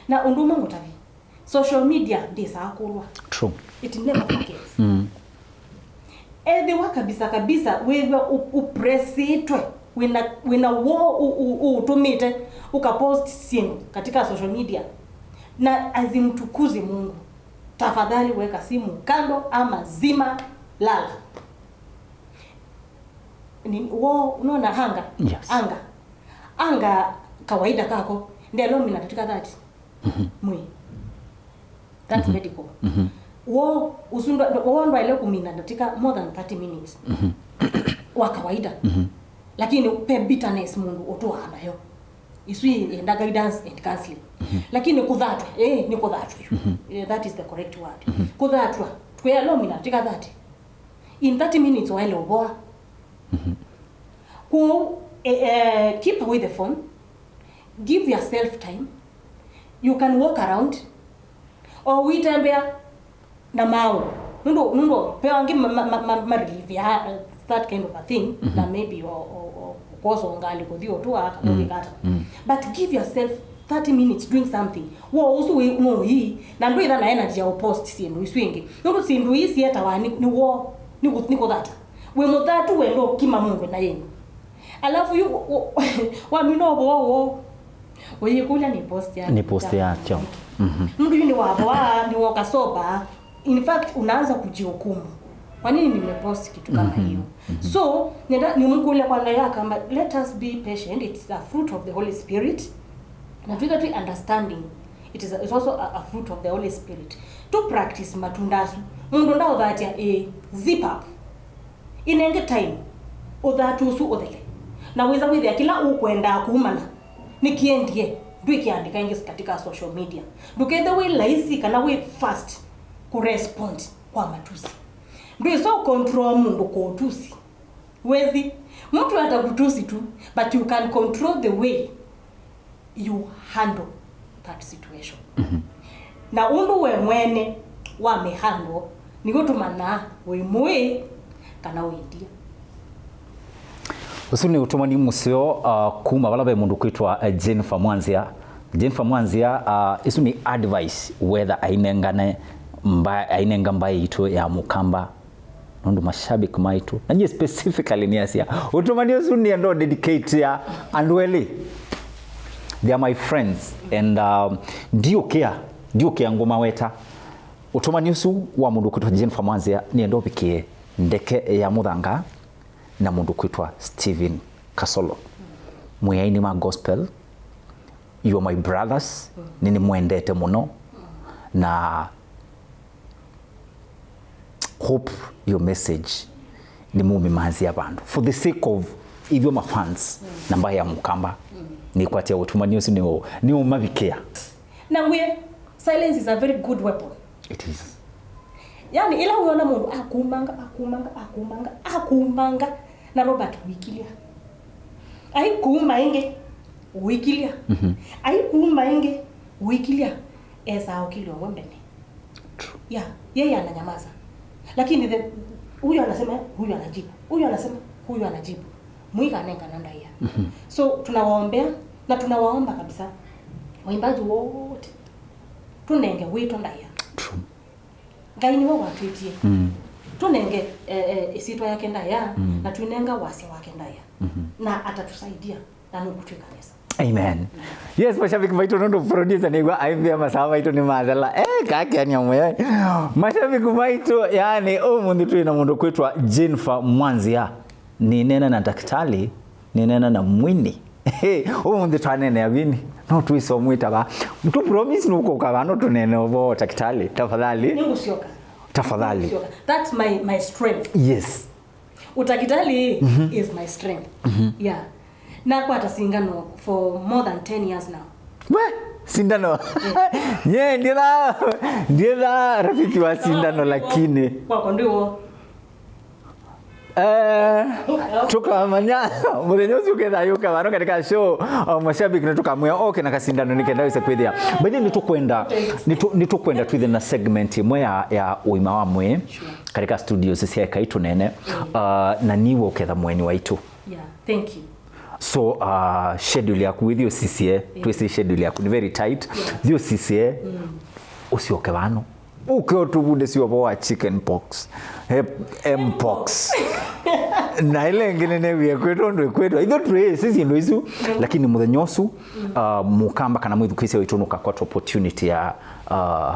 Na ũndũ ũmwe ngũtavye, Social media ndĩsaa kũlwa. True. It never forgets. Mm. Ethĩwa kabisa kabisa wĩw'a u- upresitwe, wĩna, wĩna woo u- u- ũtũmĩte ũkapost syĩndũ katika social media, na asimtukuze Mungu, tafadhali weka simu kando ama zima, lala. Ni woo, unaona, anga. Yes. Anga. Anga kawaida kako ndelo mina katika thirty. Mhm. Mwĩ. That's medical. Mhm. Woo, ũsu ndwa- woo ndwaĩle kũmina ndatika more than thirty minutes. Mhm. Wa kawaida. Mhm. Lakini pe bitterness mũndũ ũtũaa nayo. Isu yenda guidance and counseling. Mhm. Lakini kũthatwa, eh, nĩ kũthatwa yu. Mhm. Eh, that is the correct word. Mhm. Kũthatwa, twĩalomina ndatika thirty. In thirty minutes waĩle ũvoa. Mhm. Kwoou, eh, eh, keep away the phone. Give yourself time. You can walk around. O witembea na maũ. Nũndũ, nũndũ, pe angĩ ma, ma, ma, ma, ma relieve ya, uh, that kind of a thing, na maybe o, o, o, kwosa ngalĩ kũthi ũtũa, kana wĩka ata. Mm. But give yourself thirty minutes doing something. Woo ũsu wĩ, no hii, na ndwĩtha na energy ya ũpost syĩndũ isu ingĩ. Nũndũ syĩndũ ii sietawa nĩ, nĩ woo, nĩ kũ- nĩ kũthata. Wĩ mũthatu wenda ũkima mũndũ na yĩnĩ. Alafu yu, u- u- wamina ũvoo woo, ũyĩkũlya nĩ post ya- Nĩ post ya- yakyo. Mhm. Mũndũ yu nĩ wavoa, nĩ woka sober. In fact, unaanza kujihukumu. Kwa nini nimepost kitu kama hiyo? Mhm. So, nenda nimkule kwa ndaya kamba, let us be patient. It's a fruit of the Holy Spirit. Na twĩtha twi understanding, it is a, it's also a, a fruit of the Holy Spirit. To practice matunda asu. Mũndũ ndaũthatya, eh, zip up. Inenge time, ũthatu ũsu ũthele. Na wĩza wĩthĩa kĩla ũkwendaa kumana nĩkĩendie, ndwĩkĩandĩka ĩngĩ katika social media. Ndũkethe wĩ laisi kana wĩ fast kũrespond kwa matusi. Ndwĩsa ũcontrol mũndũ kwa ũtusi. Wezi, mtu atakutusi tu, but you can control the way you handle that situation. Mhm. Na ũndũ we mwene wa mĩhandle nĩw'o tũmanyaa wĩ mũĩ kana wĩ ndia. Ũsu nĩ ũtũmani mũseo, uh, kuma vala ve mũndũ kwĩtwa, uh, Jennifer Mwanzia. Jennifer Mwanzia, uh, ĩsu nĩ advice whether ainengane mba, ainenga mbaĩ itũ ya Mũkamba. Nũndũ mashabiki maitũ, na nyie specifically nĩasya, ũtũmani ũsu nĩenda dedicate ya andũ elĩ. They are my friends and, um, ndiũkĩa, ndiũkĩa ngũmaweta. Ũtũmani ũsu wa mũndũ kwĩtwa Jennifer Mwanzia nĩenda ũvikĩe Ndeke ya Mũthanga na mũndũ kwĩtwa Steven Kasolo. Mwĩaini ma gospel, you are my brothers, nĩnĩmwendete mũno na hope your message nĩmũmĩmanzĩa vandũ for the sake of ithyĩ ma fans na mbaĩ ya Mũkamba. Nĩkwatya ũtũmani ũsu nĩ ũ- nĩũmavikĩa. Na ngwĩe, silence is a very good weapon. It is. Yani, ĩla wĩona mũndũ akumanga, akumanga, akumanga, akumanga, na Robert ũikilya. Aikuma ĩngĩ, ũikilya. Mhm. Aikuma ĩngĩ, ũikilya. Esaa ũkilya ũwe mbene. True. Yeah, yeye ananyamaza. Lakini the, huyu anasema, huyu anajibu. Huyu anasema, huyu anajibu. Mũikanengana ndaĩa. Mhm. So, tunawaombea na tunawaomba kabisa waimbaji wote. Tũnenge witũ ndaĩa. True. Ngai nĩwe watwĩtie. Mm. Tũnenge, eh, eh, ĩsyĩtwa yake ndaĩa, mm, na twĩnenga wasya wake ndaĩa. Mhm. Na atatusaidia. Na nũkũtwĩka nesa. Amen. Yes, mashabiki maitũ, nũndũ producer nĩw'a aimbĩa masaa maitũ nĩ mathela. Eh, kakeania mũyo. Mashabiki maitũ, yani, ũmũnthĩ twĩ na mũndũ kwĩtwa Jennifer Mwanzia. Nĩneena na ndakĩtalĩ, nĩneena na mwini. Ũmũnthĩ twaneenea vini. No twĩsomwĩta va. Tu promise nũkũka va, no tũneene ũvoo ndakĩtalĩ. Tafadhali. Nĩngũsyoka. Tafadhali. Nĩngũsyoka. That's my, my strength. Yes. Utakitali, mhm, is my strength. Mhm. Yeah. Nakwata sindano for more than ten years now. We, sindano. Yeah. Nye, ndietha, ndietha rafiki wa sindano, lakini. Kwakwa ndiwo. Eh, tũkamanya mũthenya ũcio ũketha yũka vano katika show, uh, mashabiki nĩ tũkamwĩa oke na kasindano nĩ kenda wĩse kwĩthĩa. By the way, nĩ tũkwenda, nĩ tũ- nĩ tũkwenda twĩthe na segment ĩmwe ya, ya ũima wa mwĩĩ, sure, katika studios sya Ekai Tũneene, mm, uh, na niwe ũketha mũeni waitũ. Yeah, thank you. So, uh, schedule yaku, wĩthi ũsisye, yeah, twĩsĩ schedule yaku nĩ very tight. Yeah. Thi ũsisye, mm, ũsyoke vano. Ũke ũtũvundĩsye ũvoo wa chicken pox. He mpox. Na ĩla ĩngĩ nĩnewie kwĩtwa ũndũ ĩkwĩtwa. Itho twĩ, si syĩndũ isu, lakini mũthenya ũsu, uh, mũkamba kana mwĩthukĩĩsya witũ nũkakwata opportunity ya, uh,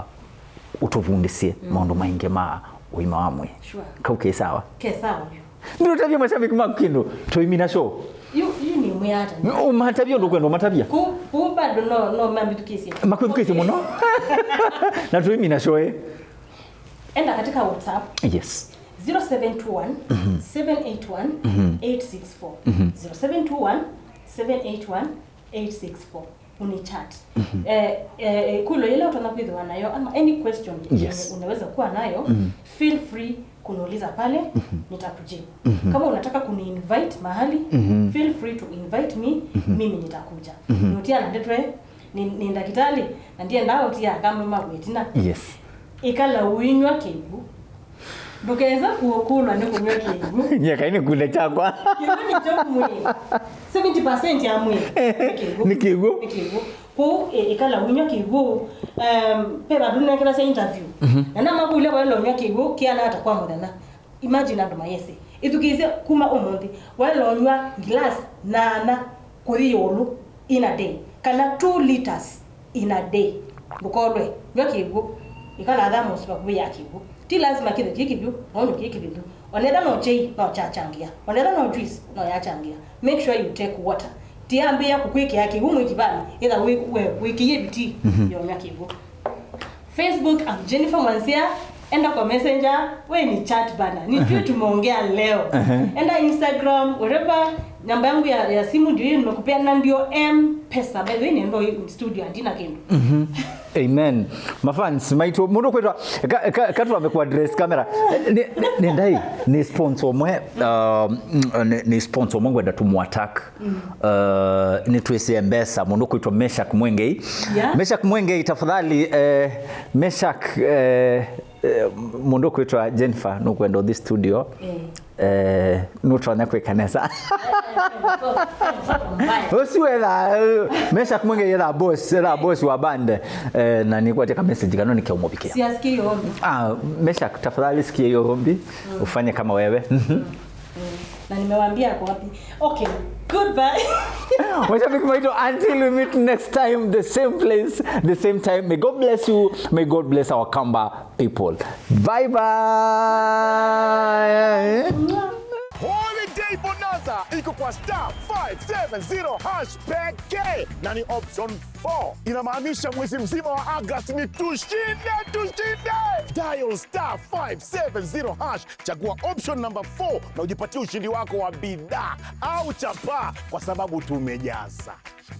ũtũvundĩsye maũndũ maingĩ ma ũima wa mwĩĩ. Sure. Kau ke sawa? Ke sawa vyũ. Ndũtavya mashabiki maku kĩndũ, tũimina show. Yu, yu nĩ mwĩata. Ũmatavya ũndũ ũkwenda ũmatavya. Ku, ku bado no, no mambĩthukĩĩsye. Makwĩthukĩĩsye mũno. Na tũimina show, eh. Enda katika WhatsApp. Yes. Zero seven two one, seven eight one, eight six four. Zero seven two one, seven eight one, eight six four. Uni chat. Eh, eh, ĩkũlyo yĩla ũtonya kwĩthĩwa nayo ama any question yenye unaweza kuwa nayo, feel free kuniuliza pale, nitakujibu. Kama unataka kuni invite mahali, feel free to invite me, mimi nitakuja. Nũtia na ndetwe, ni, ni ndakitali, na ndiendaa ũtia akamwe maku ĩtina. Yes. Ĩkala ũinyw'a kĩw'ũ. Ndũkesa kũkũlwa nĩ kũnyw'a kĩw'ũ. Nyie kai nĩkunde kyakwa. Kĩw'ũ nĩkyo mwĩĩ. Seventy percent ya mwĩĩ nĩ kĩw'ũ. Nĩ kĩw'ũ. Nĩ kĩw'ũ. Kwoou, ĩ-, ĩkala ũinyw'a kĩw'ũ. Em, ve vandũ nĩnekĩthasya interview. Na namakũlya waĩle ũnyw'a kĩw'ũ kĩana ata kwa mũthenya. Imagine andũ mayĩsĩ. Ĩthukĩĩsye kuma ũmũnthĩ. Waĩle ũnyw'a glass nyaanya kũthi ĩũlũ in a day. Kana two liters in a day. Ndũkolwe, nyw'a kĩw'ũ. Ĩkala thermos vakuvĩ ya kĩw'ũ. Ti lazima kĩthe kĩ kĩvyũ, no ũnyw'e kĩ kĩvithu. Onetha no chai, no kyachangĩa. Onetha no juice, no yachangĩa. Make sure you take water. Tiambĩĩa kũkwĩkĩa kĩw'ũ mwĩkivanĩ, ĩtha wĩ, we, wĩkĩie vitii yonyw'a kĩw'ũ. Facebook, I'm Jennifer Mwanzia. Enda kwa Messenger, we ni chat bana. Ni juu tumeongea leo. Enda Instagram, wherever, namba yangu ya, ya simu ndio hiyo nimekupea, na ndio M-Pesa. By the way, niendo studio, andina kĩndũ. Amen. Mafans maitũ, mũndũ kwĩtwa, ka, ka, katwambe kwa address camera. Nĩ, nĩ, nĩ ndai, nĩ sponsor ũmwe, um, nĩ, nĩ sponsor ũmwe ngwenda tũmũ attack. Uh, nĩtwĩsĩe mbesa, mũndũ kwĩtwa Meshak Mwengei. Yeah. Meshak Mwengei, tafadhali, eh, Meshak, eh, eh, mũndũ kwĩtwa Jennifer, nũkwenda ũthi studio. Eh. Eh, nũtonya kwĩka nesa. Ũsu etha, eh, Meshak Mwengei etha boss, etha boss wa band, eh, na nĩkwatya ka message kano nĩkeũmũvikĩa. Siasikie hiyo ombi. Ah, Meshak, tafadhali sikia hiyo ombi, ufanye kama wewe. Na nimewaambia ako wapi. Okay, goodbye. Mashabiki maitũ, until we meet next time, the same place, the same time. May God bless you. May God bless our Kamba people. Bye bye. Holiday Bonanza iko kwa star five seven zero hash pekee, na ni option four. Inamaanisha mwezi mzima wa August ni tushinde, tushinde. Dial star five seven zero hash, chagua option number four na ujipatie ushindi wako wa bidhaa au chapaa, kwa sababu tumejaza.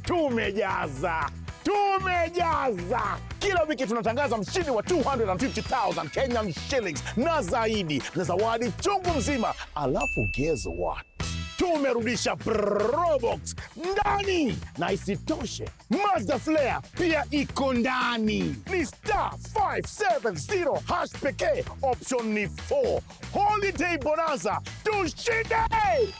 Tumejaza. Tumejaza. Kila wiki tunatangaza mshindi wa two hundred fifty thousand Kenyan shillings na zaidi, na zawadi chungu mzima. Alafu guess what? Tumerudisha Probox ndani. Na isitoshe, Mazda Flare pia iko ndani. Ni star five seven zero hash pekee, option ni four. Holiday Bonanza, tushinde!